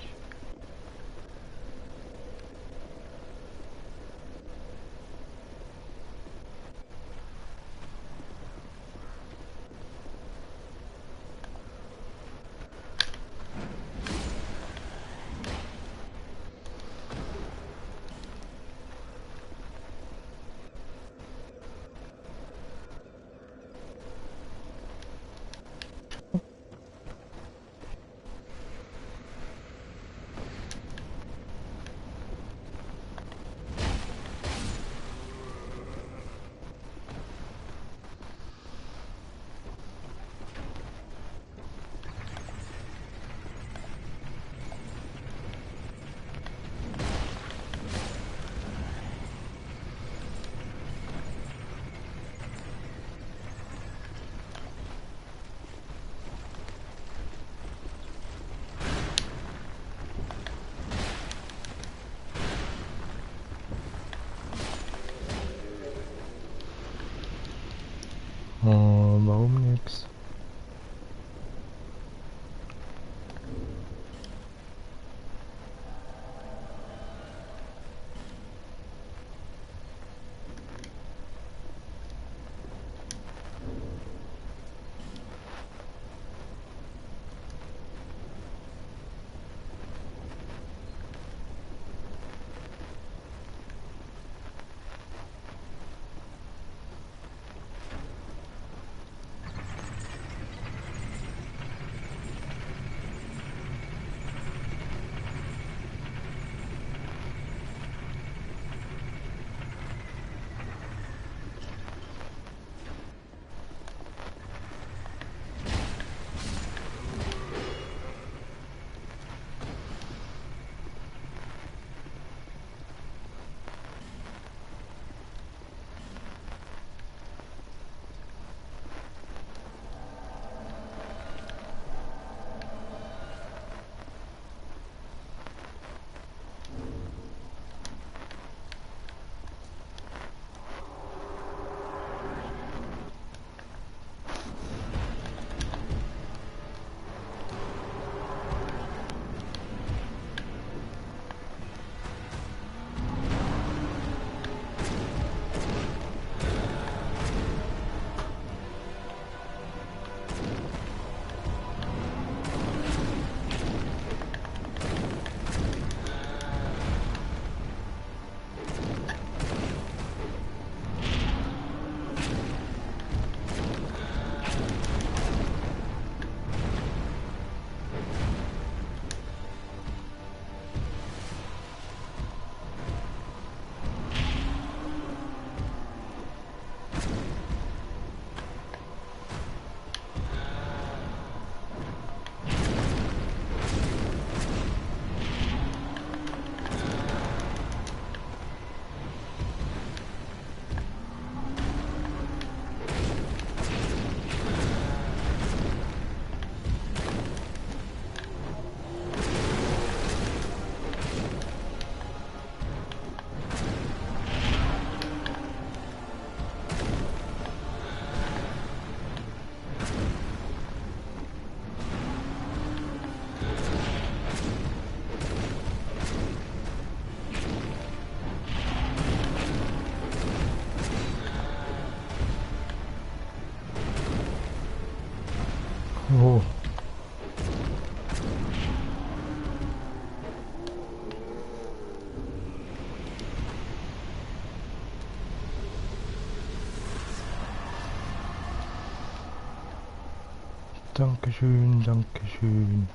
Dankeschön, Dankeschön.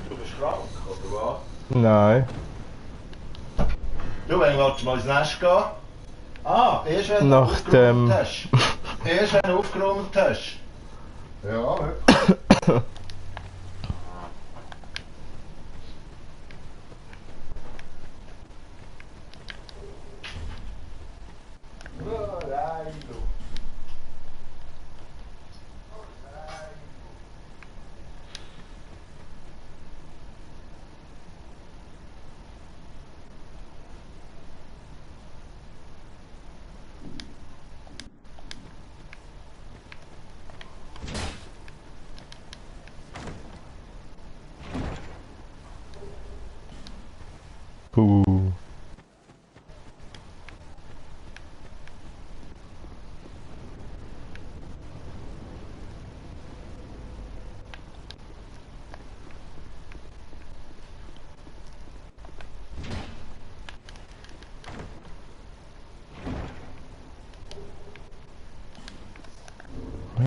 Du bist krank, oder was? Nein. Du, wenn willst du mal ins Nest gehen? Ah, erst wenn du Nach dem- aufgeräumt hast. Erst wenn du aufgeräumt hast. Ja, wirklich. Oh, nein, du. Oh, nein. Puh.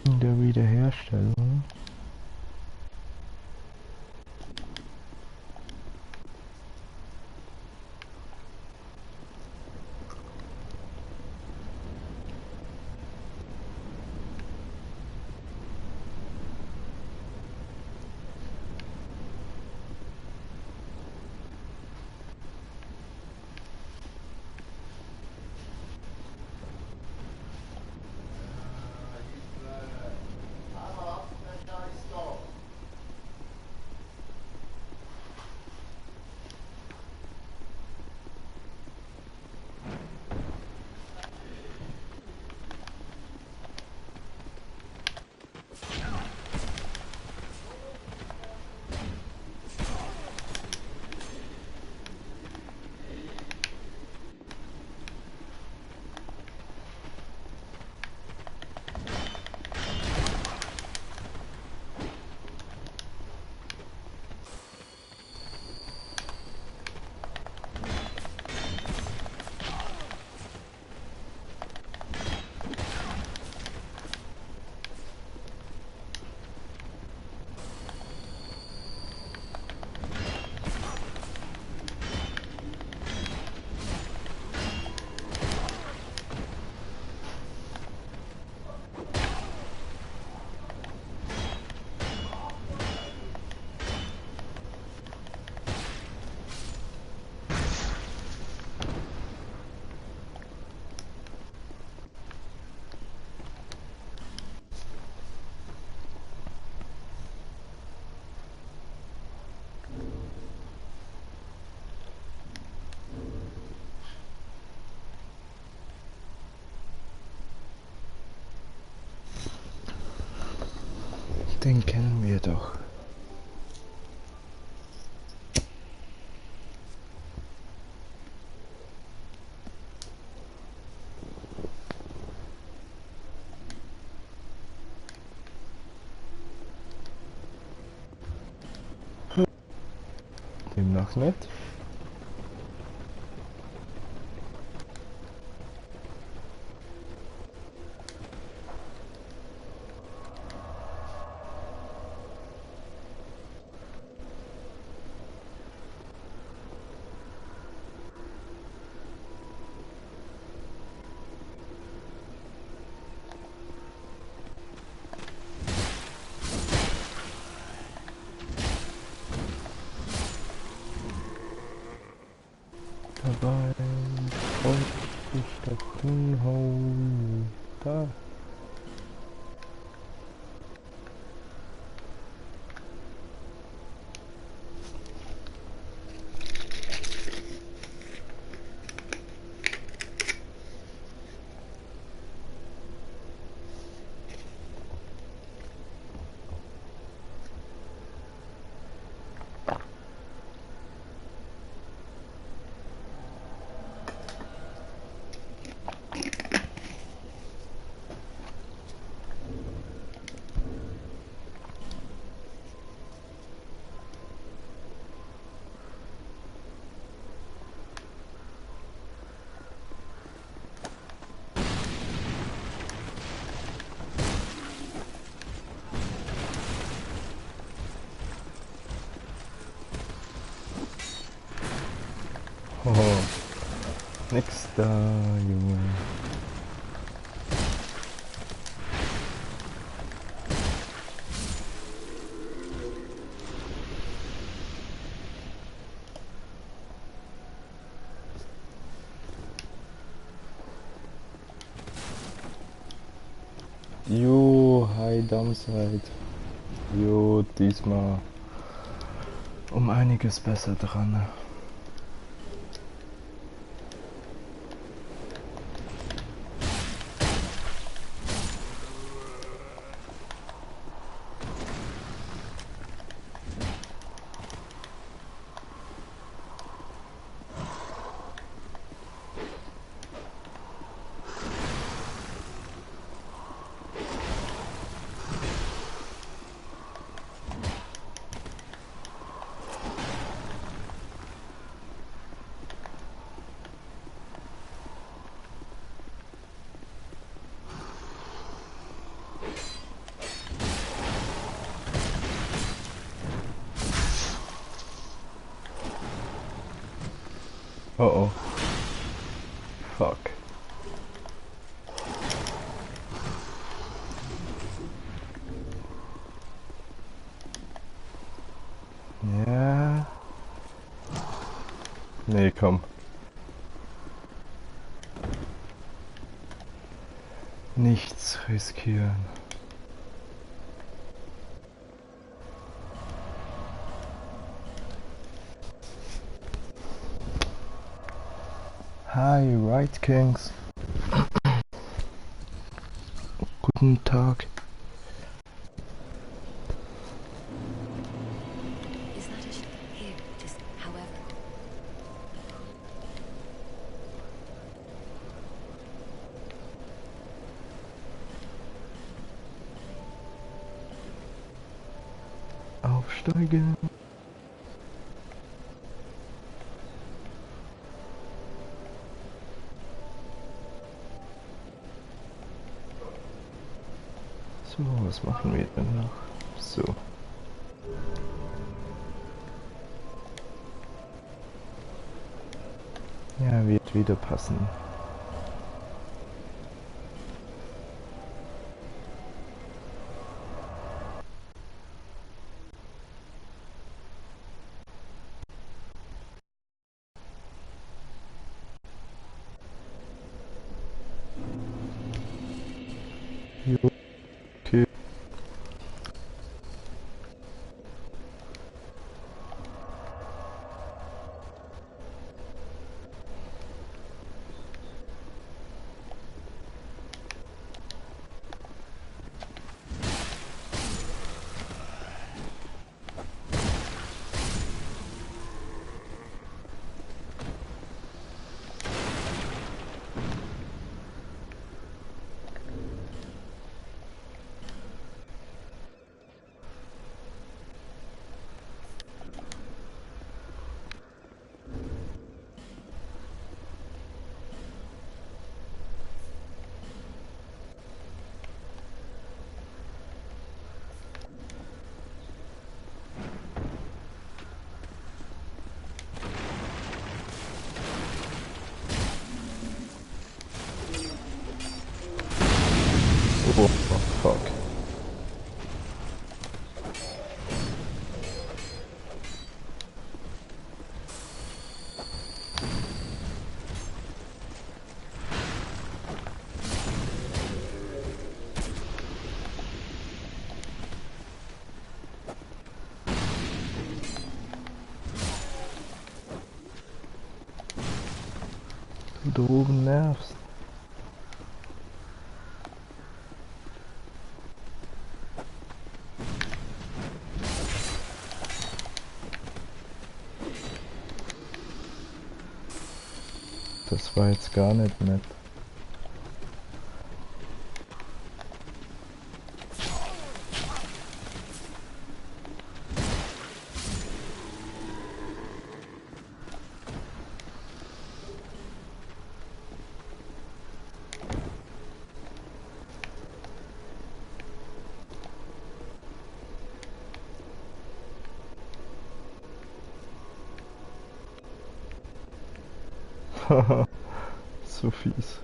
In der Wiederherstellung. Den kennen wir doch. Demnach nicht. dabei. Und ich das hinhauen. Da. Oh, nix da, Junge. Jo, hi Downside. Jo, diesmal um einiges besser dran. Oh oh. Fuck. Ja. Nee, komm. Nichts riskieren. Hi, Right Kings. Guten Tag. Is that a here? Just however. Aufsteigen. So, was machen wir denn noch? So. Ja, wird wieder passen. Jo, okay. Oh, fuck. Du oben nervst. Das war jetzt gar nicht nett. So fies.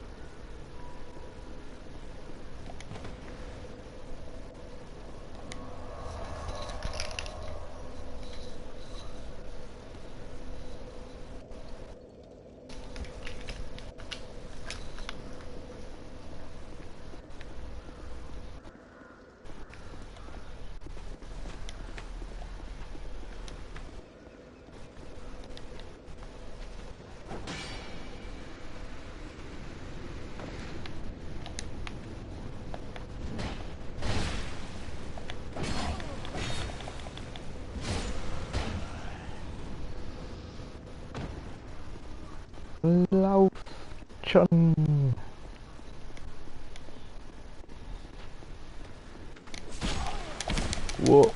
Lauf schon. Wow.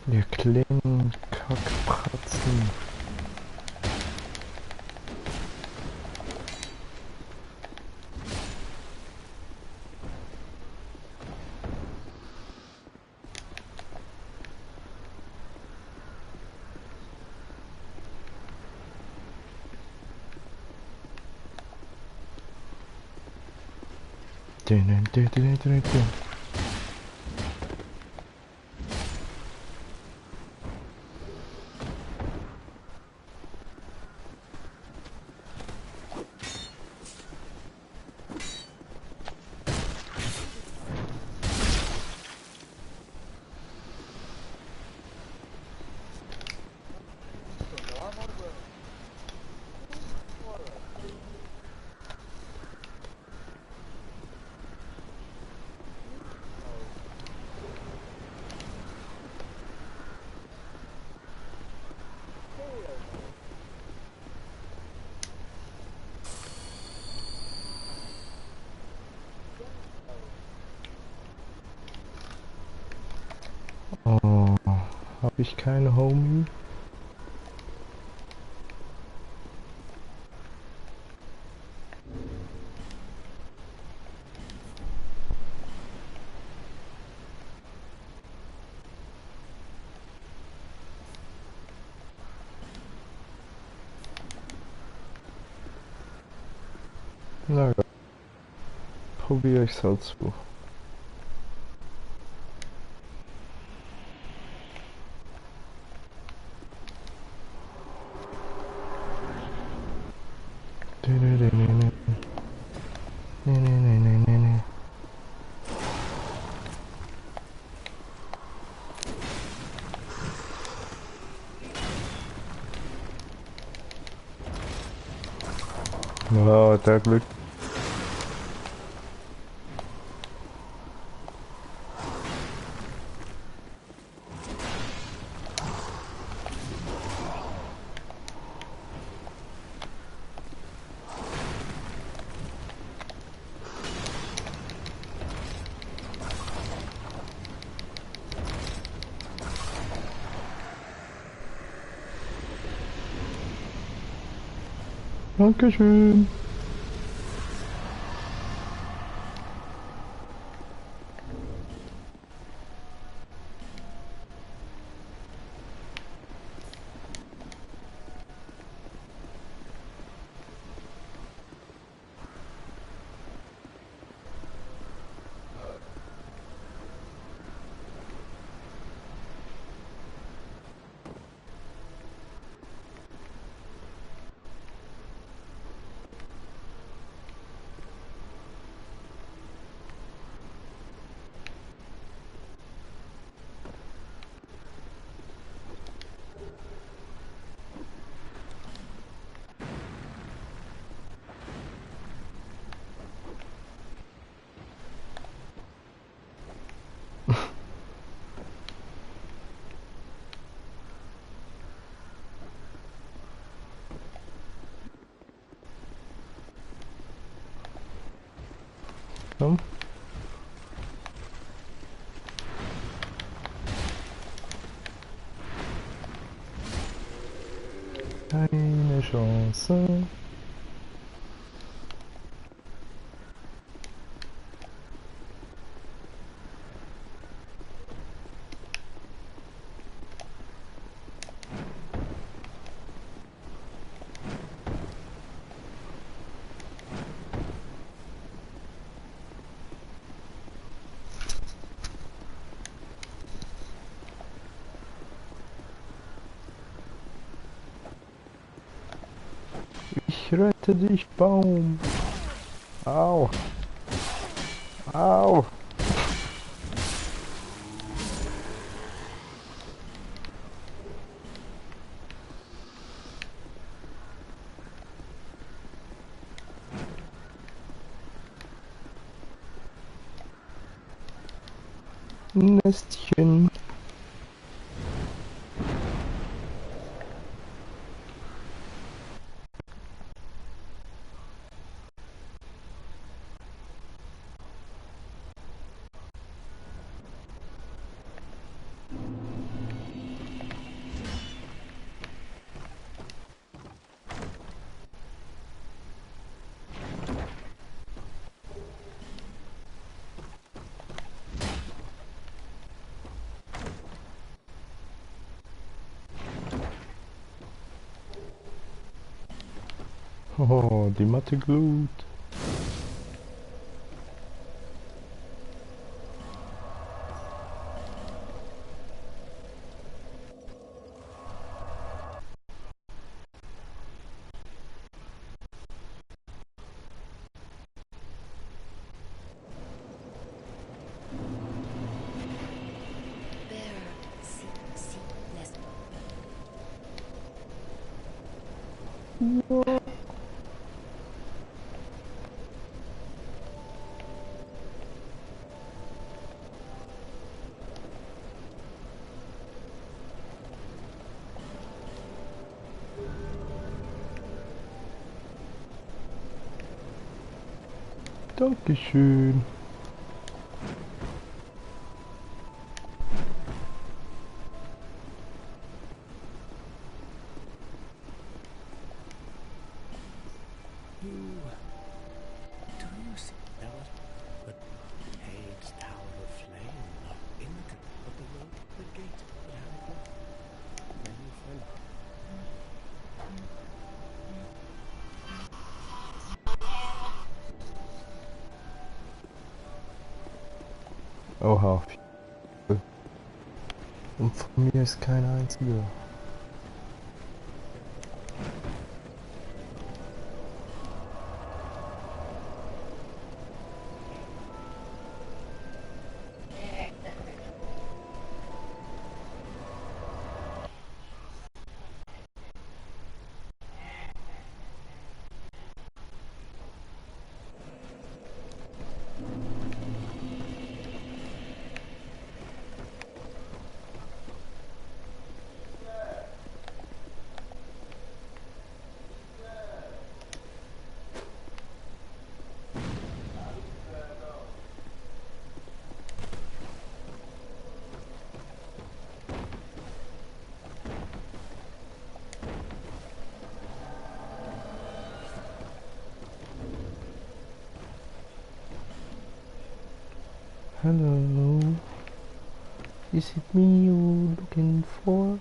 Ihr kleinen Kackpratzen. Dun. Oh, habe ich keine Homie? Na ja, probiere ich's halt so. Nee. Ja, der Glück. Dankeschön. komm. Keine Chance. Ich rette dich, Baum. Au. Au. Nestchen. Oh, die Matte glut. Bird, see, nest. Dankeschön. Do you see there was the Cade's Tower of Flame in the road, the gate that had it locked? Maybe you find it. Oha. Und von mir ist kein einziger. Hello. Is it me you're looking for?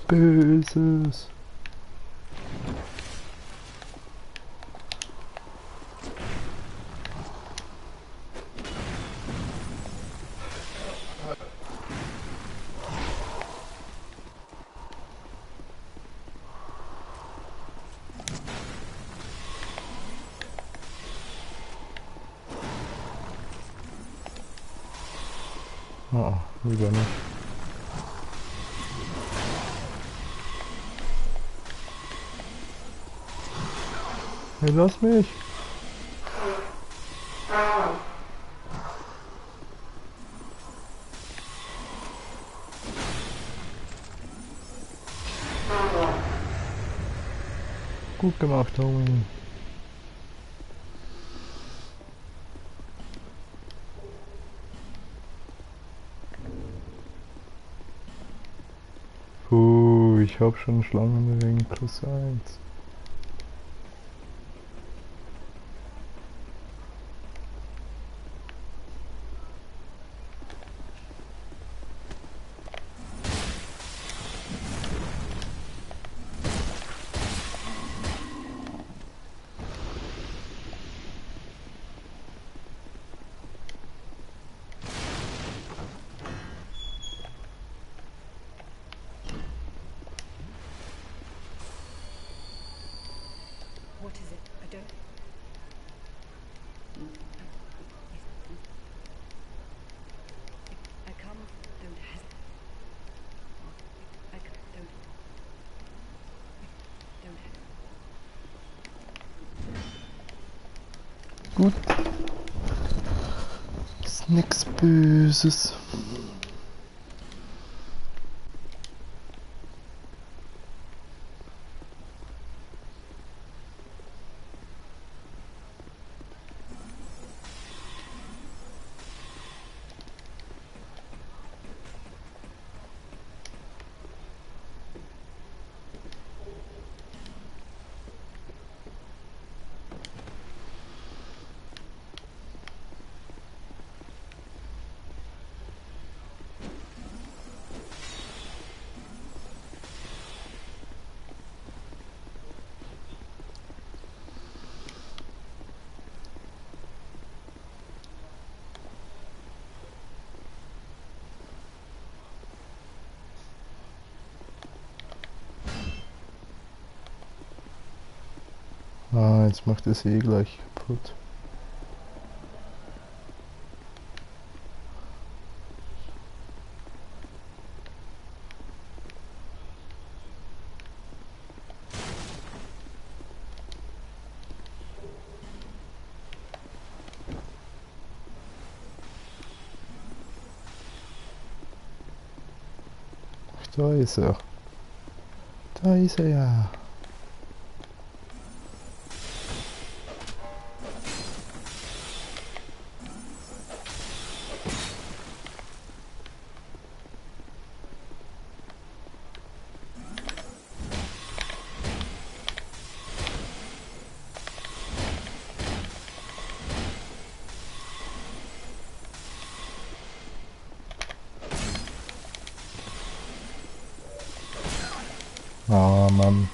Böses. Oh, lieber nicht. Hey, lass mich! Gut gemacht, Homie. Ich hab schon Schlangen wegen +1. What is it? I don't. I come. Don't hesitate. Don't. Gut. Ist nix Böses. Ah, jetzt macht es eh gleich kaputt. Ach, da ist er. Da ist er ja. Ah, Mann.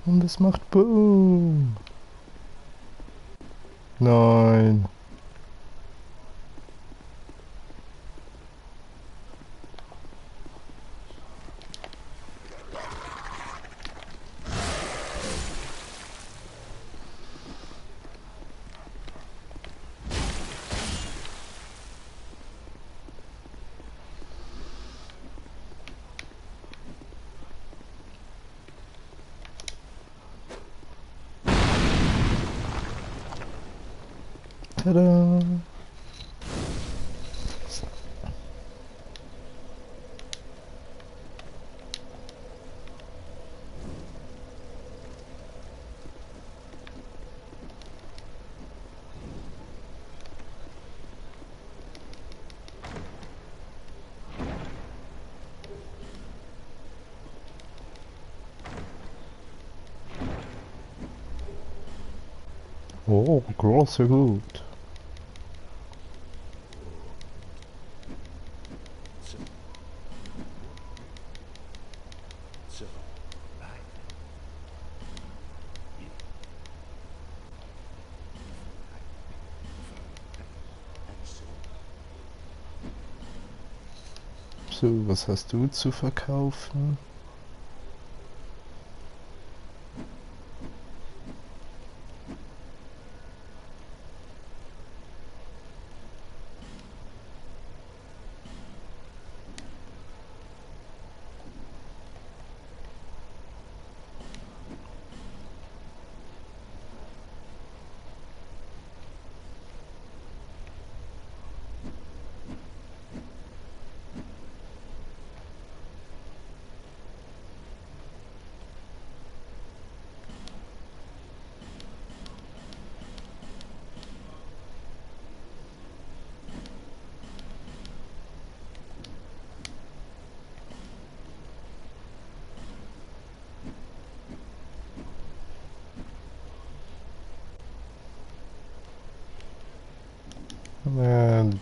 Und es macht Boom. Nein. Tada! Oh, große Gut. So. So. Right. You. And so. So, was hast du zu verkaufen?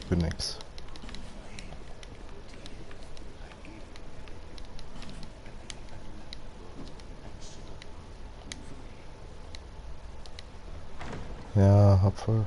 Bin nix. Ja, hab voll.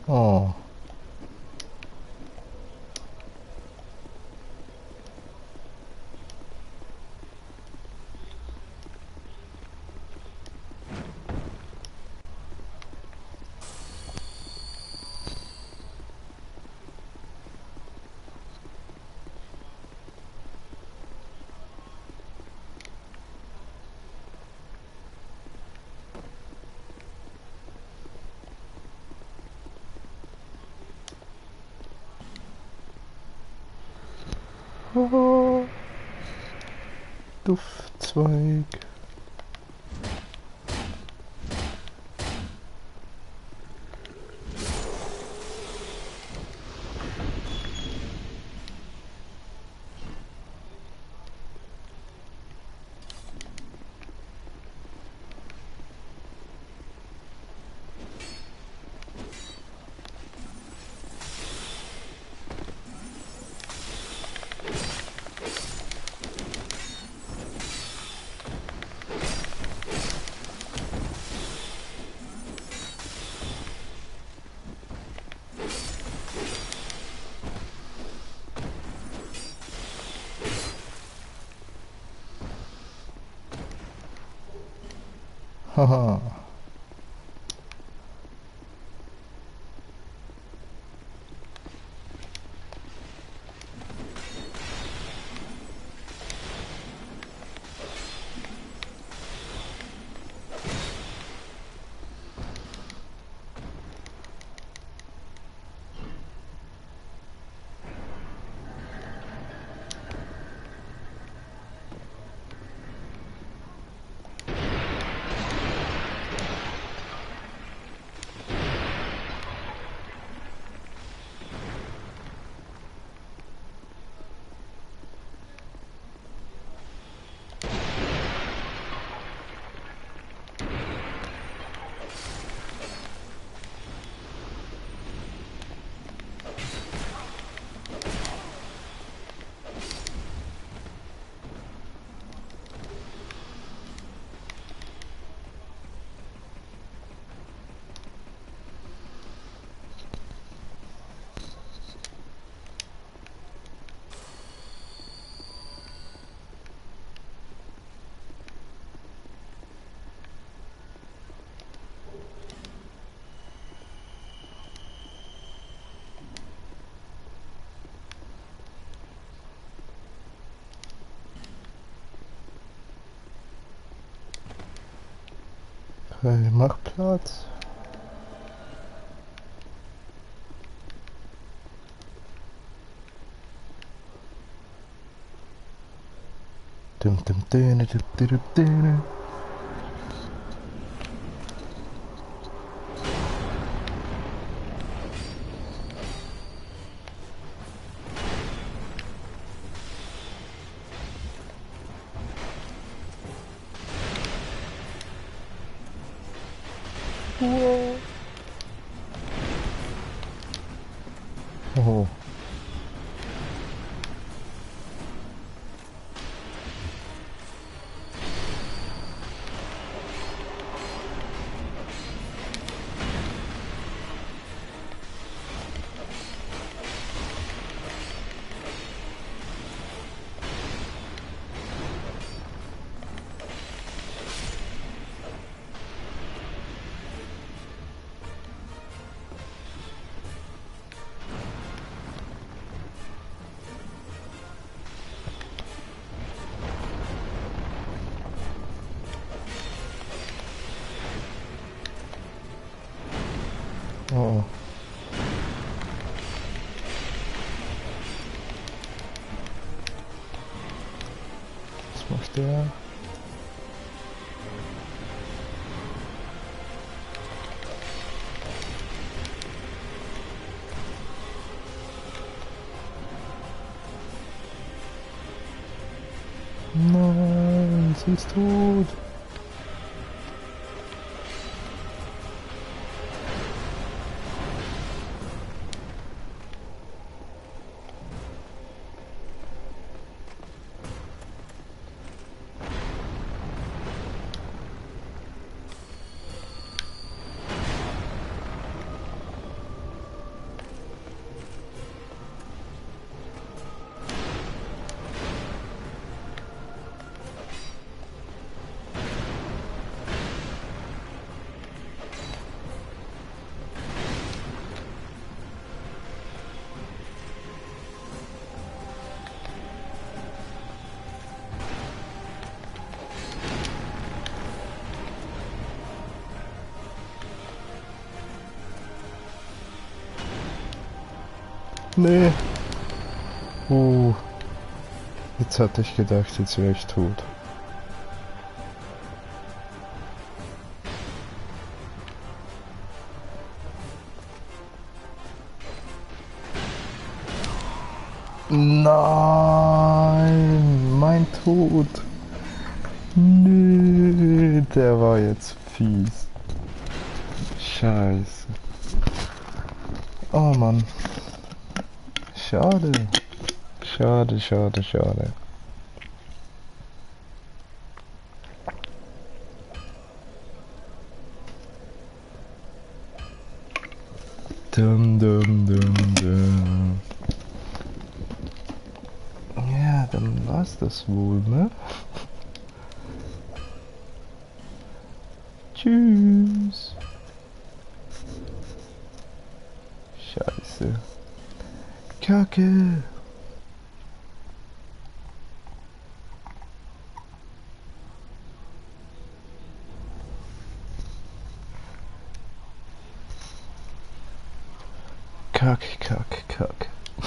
Oh. Oh. Duftzweig. Haha. Okay, mach Platz. Dum, dum, dum, dum, dum, dum. Oh. Oh. Was macht der? Nein, sie ist tot. Nee. Jetzt hatte ich gedacht, jetzt wäre ich tot. Nein, mein Tod. Nee, der war jetzt fies. Scheiße. Oh Mann. Schade. Schade, schade, schade. Dum, dum, dum, dum. Ja, dann war's das wohl, ne? Tschüss. Scheiße. Kacke. Kack, kack, kack.